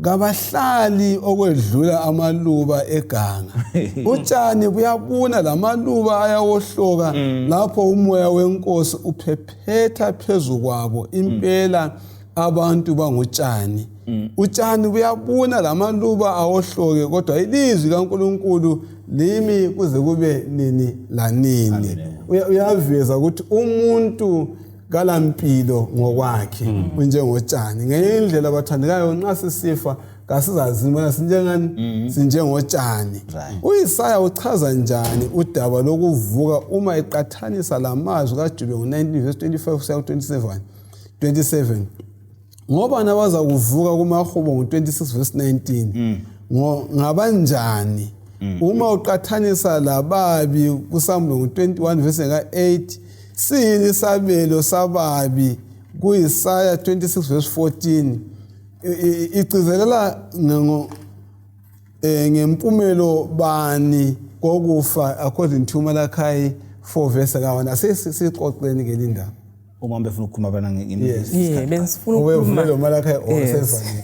kabahlali okwedlula amaluba eganga utshani buyabuna lamaluba ayawohloka lapho umoya wenkosi uphephetha phezulu kwabo impela abantu bangutshani utshani buyabuna lamaluba awohloke kodwa ilizwi kaNkulunkulu limi kuze kube nini lanini uyaveza ukuthi umuntu kalampilo ngokwakhe unjengotshani ngendlela abathandekayo nxa sisifa kasizazi bona sinjengotshani uIsaya uchaza njani udaba lokuvuka uma eqathanisa lamazwi kaJobe 19:25 kuya 27 ngoba nabaza kuvuka kumahubo ngo26:19 ngabanjani uma uqathanisa lababi kuSamuel 21:8 sini isabelo sababi kuIsaya 26:14 igcizelela ngempumelo bani kokufa according to Malachi 4:1 asesiqoqeni ngelindaba uma befuna ukukhuluma bana bensifuna ukukhuluma lo Malachi osefanele.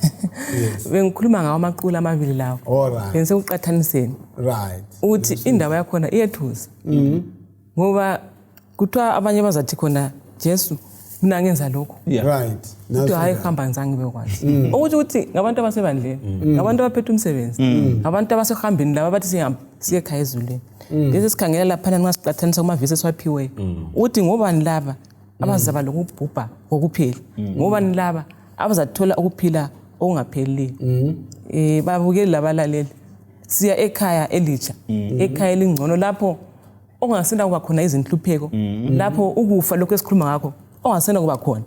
Yes. Bengikhuluma ngawo amaqulu amabili lawo. Alright. Bense uqathaniseni. Right. Uthi indaba yakhona iyethusa. Ngoba kuthiwa abanye bazathi khona Jesu mina ngenza lokho. Right. Kuthi hayi khamba ngizange bekwazi. Ukuthi ngabantu abasebandleni, ngabantu abaphethe umsebenzi, ngabantu abasehambini laba bathi siye ekhaya ezulwini. Lesi sikhangela lapha nxa siqathanisa kumavesi eswaphiwe. Uthi ngobani laba abazaba lokubhubha kokuphela. Ngobani laba abazathola ukuphila okungapheli. Babukeli labalaleli. Siya ekhaya elitsha, ekhaya elingcono lapho ongasena kuba khona izinhlupheko, lapho ukufa lokho esikhuluma ngakho ongasena kuba khona.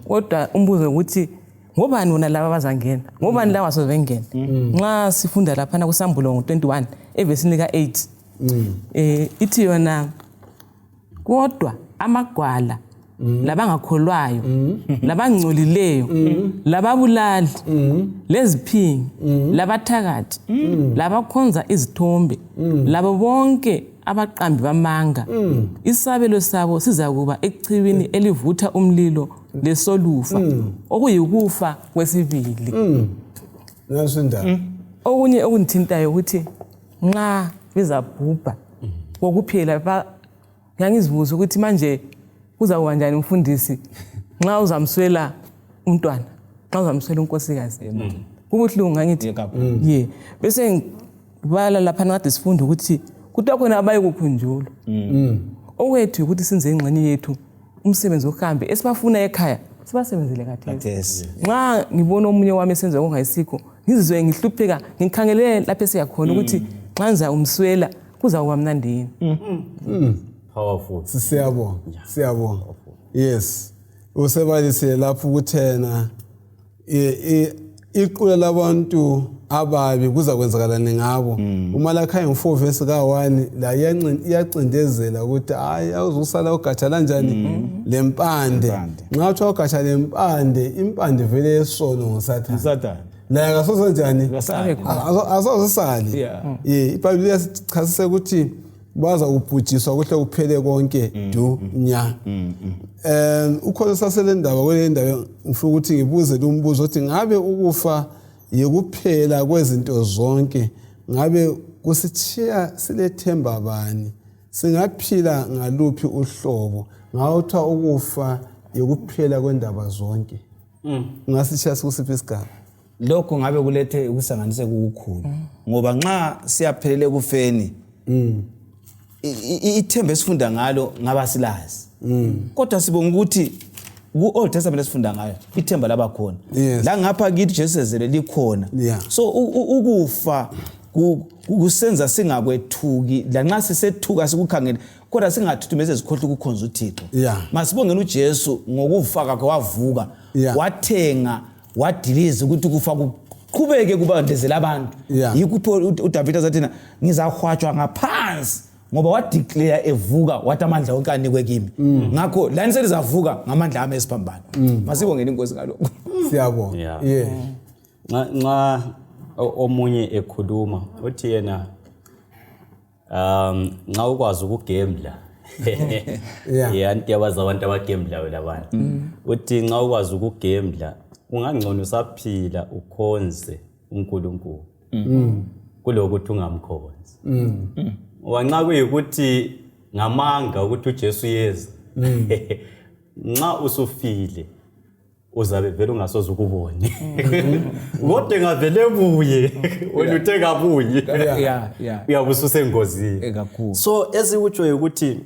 Kodwa umbuzo ukuthi ngobani wona laba abazangena? Ngobani laba asozengena? Nxa sifunda lapha na kuSambulo 21 evesini ka8. Ithi yona kodwa amagwala labangakholwayo labangcolileyo lababulali leziphingi labathakathi labakhonza izithombe labo bonke abaqambi bamanga isabelo sabo sizakuba echibini elivutha umlilo lesolufa okuyikufa kwesibili. Nasindaba. Okunye okungithintayo ukuthi nxa bezabhubha kokuphela ngiyangizibuza ukuthi manje kuzakuba kanjani umfundisi nxa uzamswela umntwana, nxa uzamswela unkosikazi. Kubuhlungu ngangithi bese ngibala lapha ngade sifunda ukuthi kutakhona abayikukhunjulwa. Owethu ukuthi senze ingxenye yethu umsebenzi ohambe esibafuna ekhaya sibasebenzele kathesi. Nxa ngibona omunye wami esenza okungayisikho ngizizwe ngihlupheka ngikhangele lapha esiyakhona ukuthi nxa ngiza umswela kuzakuba mnandi yini. Powerful. Siyabonga. Yes. Usebalise lapho ukuthena iqula labantu ababi kuzakwenzakalani ngabo. uMalachi 4 verse ka1 la iyacindezela ukuthi hayi awuzusala ugatsha kanjani lempande. Nxa uthi ugatsha lempande, impande vele yesono ngoSathane. La akasoze njani? Asozisali. iBhayibheli yasichasisa ukuthi baza ubhujiswa kuhle kuphele konke nya. Ukhona sasele ndaba kwele ndawo ngifuna ukuthi ngibuze lo mbuzo ukuthi ngabe ukufa yikuphela kwezinto zonke, ngabe kusithiya silethemba bani, singaphila ngaluphi uhlobo ngawuthi ukufa yikuphela kwendaba zonke? Ngasithiya sikusiphi isigaba? Lokho ngabe kulethe ukusanganise kukhulu ngoba nxa siyaphelele kufeni ithemba esifunda ngalo ngaba silazi. Kodwa sibonga ukuthi ku-Old Testament esifunda ngayo ithemba labakhona. La ngapha kithi Jesu ezele likhona. So ukufa kusenza singakwethuki lanxa sisethuka sikukhangela kodwa singathuthumeze izikhohlo ukukhonza uThixo. Masibongela uJesu ngokufa kwakhe wavuka wathenga wadiliza ukuthi kufa kuqhubeke kubandezela abantu. Yikupho uDavid azathina ngizahwatshwa ngaphansi ngoba wadeclare evuka wathi amandla onke anikwe kimi. Ngakho lani selizavuka ngamandla ami esiphambano. Masibongeni inkosi ngalokho. Siyabonga. Nxa omunye ekhuluma uthi yena nxa ukwazi ukugembla yanti yabaza abantu abagemblayo labantu. Uthi nxa ukwazi ukugembla ungangcono usaphila ukhonze uNkulunkulu kulokuthi ungamkhonzi. Wanxa kuyikuthi ngamanga ukuthi uJesu yeza nxa usufile uzabe vele ungasoze ukubone. Kodwa ngavele buye wena uthe kabuye uyabususengozini. So ezikutsho ukuthi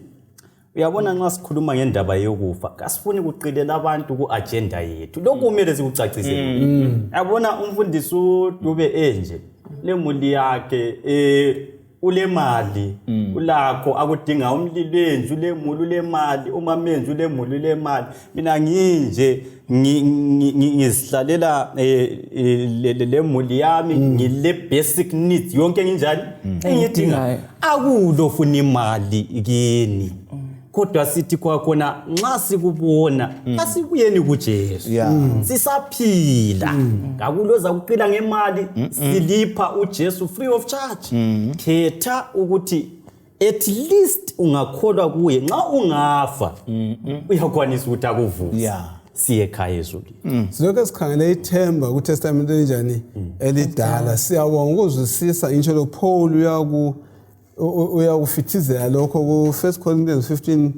uyabona nxa sikhuluma ngendaba yokufa kasifuni kuqilela abantu ku-agenda yethu. Lokhu kumele sikucacisele. Yabona umfundisi uDube enje lemuli yakhe ulemali ulakho akudinga umlilwenju lemuli ulemali umamenju lemuli ulemali. Mina nginje ngizihlalela lemuli yami ngile basic needs yonke nginjani engidinga akulo funa imali kini. Kodwa sithi kwakhona nxa sikubona asibuyeni kuJesu sisaphila ngakuloza kuqila ngemali silipha uJesu free of charge. Khetha ukuthi at least ungakholwa kuye nxa ungafa uyakwanisa ukuthi akuvuze siye ekhaya ezulwini. Silokho sikhangele ithemba kuTestament elinjani elidala. Siyabonga ukuzwisisa intsho lo Paul uyakufithizela lokho ku 1 Corinthians 15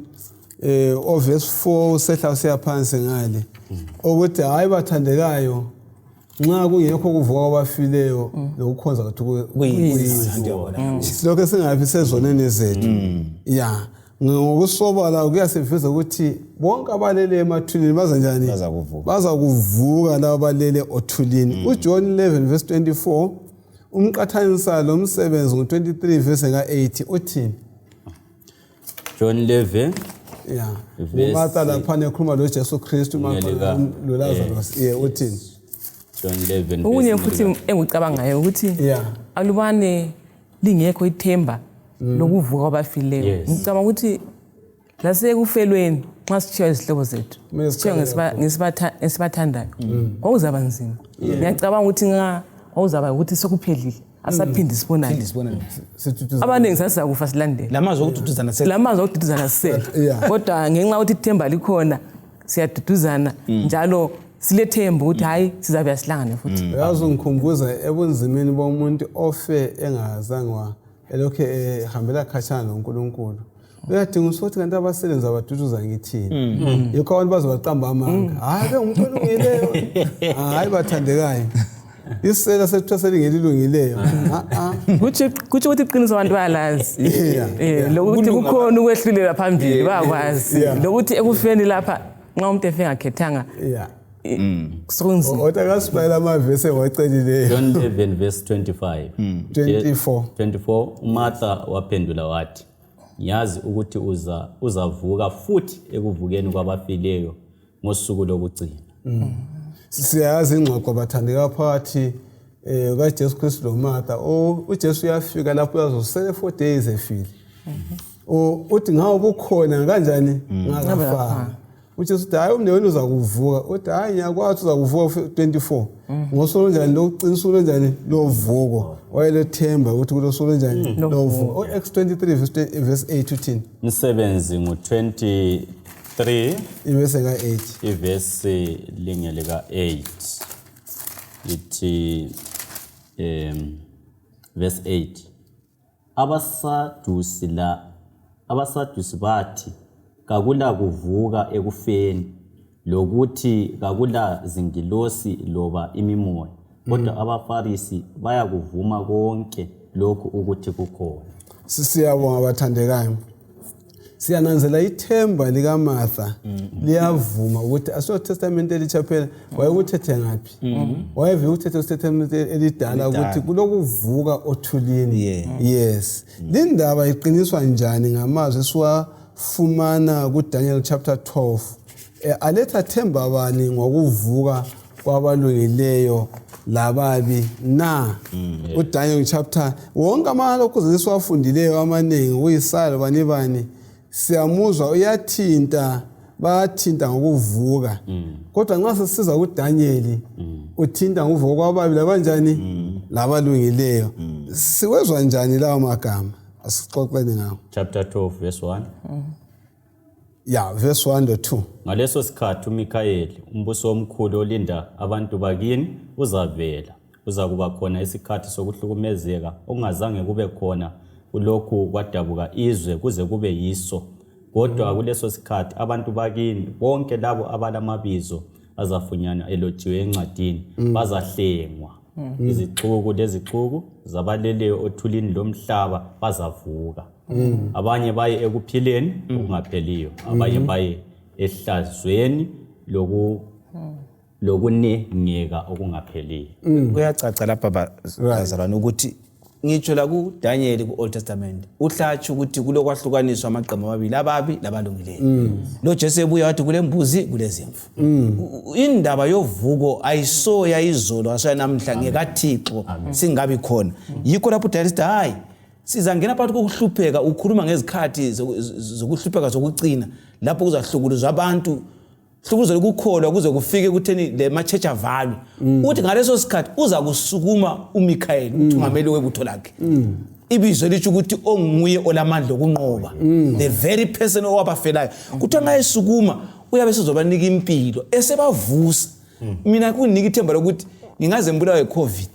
verse 4 sehla siyaphansi ngale ukuthi hayi bathandekayo nxa kungekho kuvuka kwabafileyo lokukhonza kwethu kuyizona. Silokho singabi sezoneni zethu. Ngokusobala kuyasiveza ukuthi bonke abalele emathulini bazanjani bazakuvuka labo balele othulini. uJohn 11 verse 24 umqathanisa lo msebenzi ngo23 verse ka8 uthini? John 11 Martha lapha nekhuluma lo Jesu Kristu lo Lazarus uthini? John 11 Okunye futhi engikucabangayo ukuthi alubane lingekho ithemba lokuvuka kwabafileyo. Ngicabanga ukuthi lasekufelweni nxa sithiwa izihlobo zethu sithiwa ngesibathandayo kwakuzaba nzima. Ngiyacabanga ukuthi nxa kwakuzaba ukuthi sokuphelile asaphindi sibonane. Abaningi sasizakufa silandela lamazwi okududuzana sisele. Kodwa ngenxa yokuthi ithemba likhona siyaduduzana njalo silethemba ukuthi hayi sizabe sihlangane futhi. Yazi ngikhumbuza ebunzimeni bomuntu ofe engazange elokho ehambela khatshana noNkulunkulu. Uyadinga ukuthi kanti abasebenzi abaduduza ngithini. Yikho abantu bazobaqamba amanga. Hayi bengumuntu olungileyo. Hayi bathandekayo. Isela sethu selingililungileyo. Kuthi ukuthi iqiniso abantu bayalazi. Lokuthi kukhona ukwehlulela phambili bayakwazi. Lokuthi ekufeni lapha nxa umuntu efe ngakhethanga. Othi akasibayela amavesi ewacelileyo. John 11 verse 24 uMartha waphendula wathi ngiyazi ukuthi uzavuka futhi ekuvukeni kwabafileyo ngosuku lokugcina. Siyazi ingxoxo bathandeka phakathi kaJesu Kristu lo Martha. uJesu uyafika lapho uyazosele 4 days efile. Uthi ngawo bukhona kanjani ngakafa. uJesu uthi hayi umnewenu uzakuvuka. Uthi hayi ngiyakwazi uzakuvuka 24 ngosuku njani lokuqinisa njani lovuko. Wayelethemba ukuthi kulosuku njani lovuko. Acts 23 verse 8 uthini? Umsebenzi ngo23 verse ka8 ivesi lingele ka8 lithi verse 8 abasadusi bathi kakula kuvuka ekufeni lokuthi kakula zingilosi loba imimoya kodwa abafarisi bayakuvuma konke lokhu ukuthi kukhona. Siyabonga bathandekayo. Siyananzela ithemba lika Martha liyavuma ukuthi aso testament elitsha phela wayekuthethe ngapi? Wayeve uthethe testament elidala ukuthi kulokuvuka othulini. Yes. Lindaba iqiniswa njani ngamazwi siwafumana ku Daniel chapter 12. Aletha themba bani ngokuvuka kwabalungileyo lababi na? uDaniel chapter wonke amalokhu siwafundileyo amaningi uYisaya bani siyamuzwa uyathinta bathinta ngokuvuka. Kodwa nxa sisiza kuDaniel uthinta ngokuvuka kwababi labanjani labalungileyo. Siwezwa njani lawo magama? Asixoxeni ngawo. Chapter 12 verse 1. Verse 1 to 2. Ngaleso sikhathi uMikhayeli umbuso omkhulu olinda abantu bakini uzavela. Uzakuba khona isikhathi sokuhlukumezeka okungazange kube khona kulokhu kwadabuka izwe kuze kube yiso. Kodwa kuleso sikhathi abantu bakini bonke labo abalamabizo azafunyana elotshiwe encwadini bazahlengwa. Izixuku lezixuku zabaleleyo othulini lomhlaba bazavuka. Abanye baye ekuphileni okungapheliyo, abanye baye ehlazweni lokunengeka okungapheliyo. Kuyacaca lapha bazalwane ukuthi ngitsho la ku Daniel ku Old Testament uhlatsha ukuthi kulokwahlukaniswa amaqembu amabili ababi labalungileyo. Lo Jesu ebuya wathi kulembuzi kulezimvu. Indaba yovuko ayisoya izolo asoya namhla ngekaThixo singabi khona. Yikho lapho uDaniel sithi hayi sizangena phakathi kokuhlupheka ukhuluma ngezikhathi zokuhlupheka zokucina lapho kuzahlukuluzwa abantu hlukuzo lokukholwa kuze kufike kutheni le ma church avalwe. Uthi ngaleso sikhathi uza kusukuma uMikhayeli uthungameli webutho lakhe. ibizo lithi ukuthi onguye olamandla okunqoba the very person owabafelayo kuthiwa nxa esukuma uyabe sezobanika impilo esebavusa mina kunika ithemba lokuthi ngingaze ngibulawe iCovid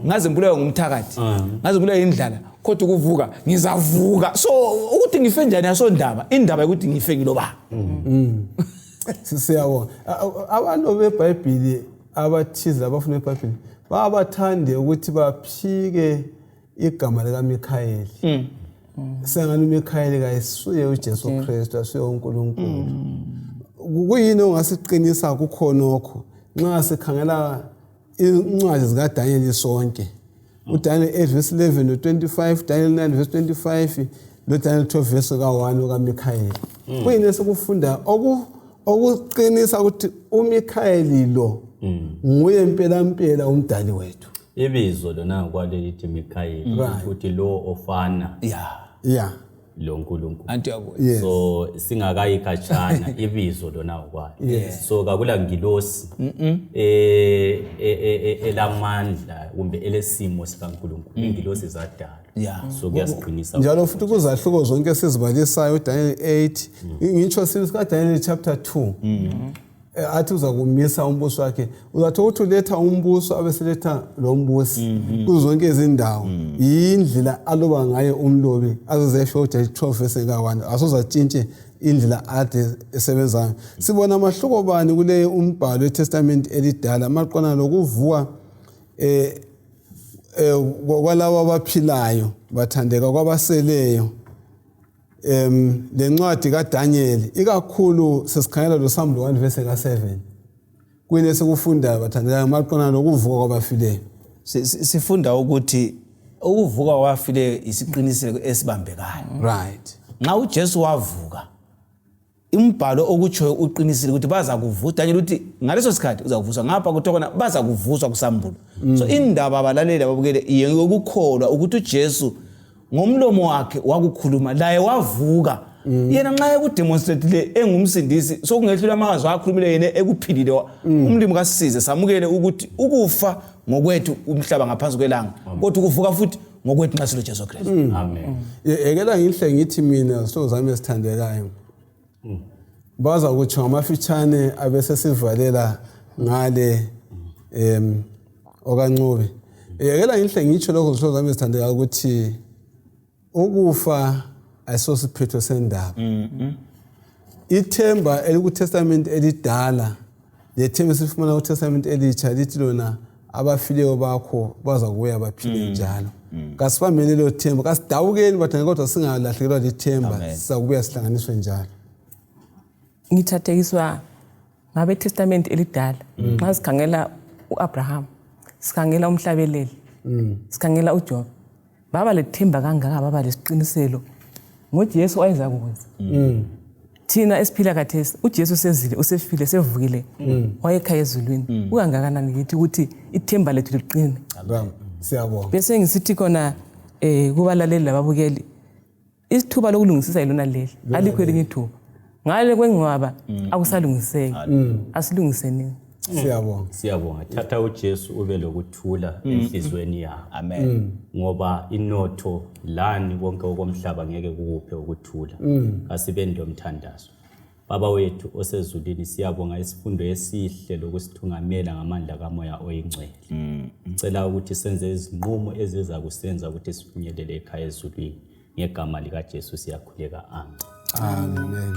ngaze ngibulawe ngumthakathi ngaze ngibulawe indlala kodwa ukuvuka ngizavuka so ukuthi ngife njani yasondaba indaba ukuthi ngife ngiloba siyabona abantu beBhayibheli abathize abafuna iBhayibheli babathande ukuthi baphike igama lika Mikhayeli sengani uMikhayeli kayisuye uJesu Kristu asuye uNkulunkulu kuyini ongasiqinisa kukhonokho nxa sikhangela incwadi zikaDaniel sonke uDaniel 8:11-25 Daniel 9:25 noDaniel 12:1 kaMikhayeli kuyini esikufunda okuqinisa ukuthi uMikhayeli lo nguye impela umdali wethu ibizo lona kwaleli lithi Mikhayeli futhi lo ofana lo nkulunkulu Yes. so singakayi khatshana ibizo lona kwayo so kakula ngilosi elamandla kumbe elesimo sikaNkulunkulu ingilosi zadala so kuyasiqinisa njalo futhi kuzahluko zonke esizibalisayo uDaniel 8 ngitsho sika Daniel chapter 2 athi uzakumisa umbuso wakhe uzathi uthi uletha umbuso abeseletha lo mbusi kuzonke izindawo indlela aloba ngaye umlobi azozesho uJesu 12:1 asozatshintshe indlela ade esebenzayo sibona amahluko bani kule umbhalo weTestament elidala maqona lokuvuka kwalabo abaphilayo bathandeka kwabaseleyo lencwadi kaDaniel ikakhulu sesikhangela lo Psalm 1:7 kuyini sekufunda bathandekayo maqona lokuvuka kwabafileyo sifunda ukuthi ukuvuka kwabafileyo isiqiniseko esibambekayo right nxa uJesu wavuka imbhalo okutsho uqinisile ukuthi baza kuvuka Daniel uthi ngaleso sikhathi uza kuvuswa ngapha kuthiwa baza kuvuswa kusambulo so indaba abalaleli ababukele yokukholwa ukuthi uJesu ngomlomo wakhe wakukhuluma laye wavuka yena nxa ekudemonstrate engumsindisi sokungehlula amazwi akhulumile yena ekuphilile umlimi kasisize samukele ukuthi ukufa ngokwethu umhlaba ngaphansi kwelanga kodwa ukuvuka futhi ngokwethu nxa silo Jesu Kristu amen ekela ngihle ngithi mina sozami esithandekayo baza ukuthi ngamafitshane abese sivalela ngale okancube ekela ngihle ngitsho lokho sozami esithandekayo ukuthi ukufa ayisosiphetho sendaba ithemba elikuTestament elidala lethemba sifumana kuTestament elitsha lithi lona abafileyo bakho baza kuya baphile njalo kasibambele lo themba kasidawukeni bathana kodwa singalahlekelwa lithemba sizakubuya sihlanganiswe njalo ngithathekiswa ngabe Testament elidala nxa sikhangela uAbraham sikhangela umhlabeleli sikhangela uJob baba lethemba kangaka baba lesiqiniselo ngothi Yesu wayeza kuza thina esiphila kathesi uJesu sezile usefile sevukile wayekhaya ezulwini ukangakanani ngithi ukuthi ithemba lethu liqine siyabonga bese ngisithi khona kubalalela lababukeli isithuba lokulungisisa ilona leli alikho elinye ithuba ngale kwengcwaba akusalungiseki asilungiseni siyabonga thatha uJesu ube lokuthula enhlizweni yakho amen ngoba inotho lani konke okomhlaba ngeke kukuphe ukuthula asibe ndomthandazo baba wethu osezulwini siyabonga isifundo esihle lokusithungamela ngamandla kamoya oyingcwele cela ukuthi senze izinqumo eziza kusenza ukuthi sifinyelele ekhaya ezulwini ngegama lika Jesu siyakhuleka amen amen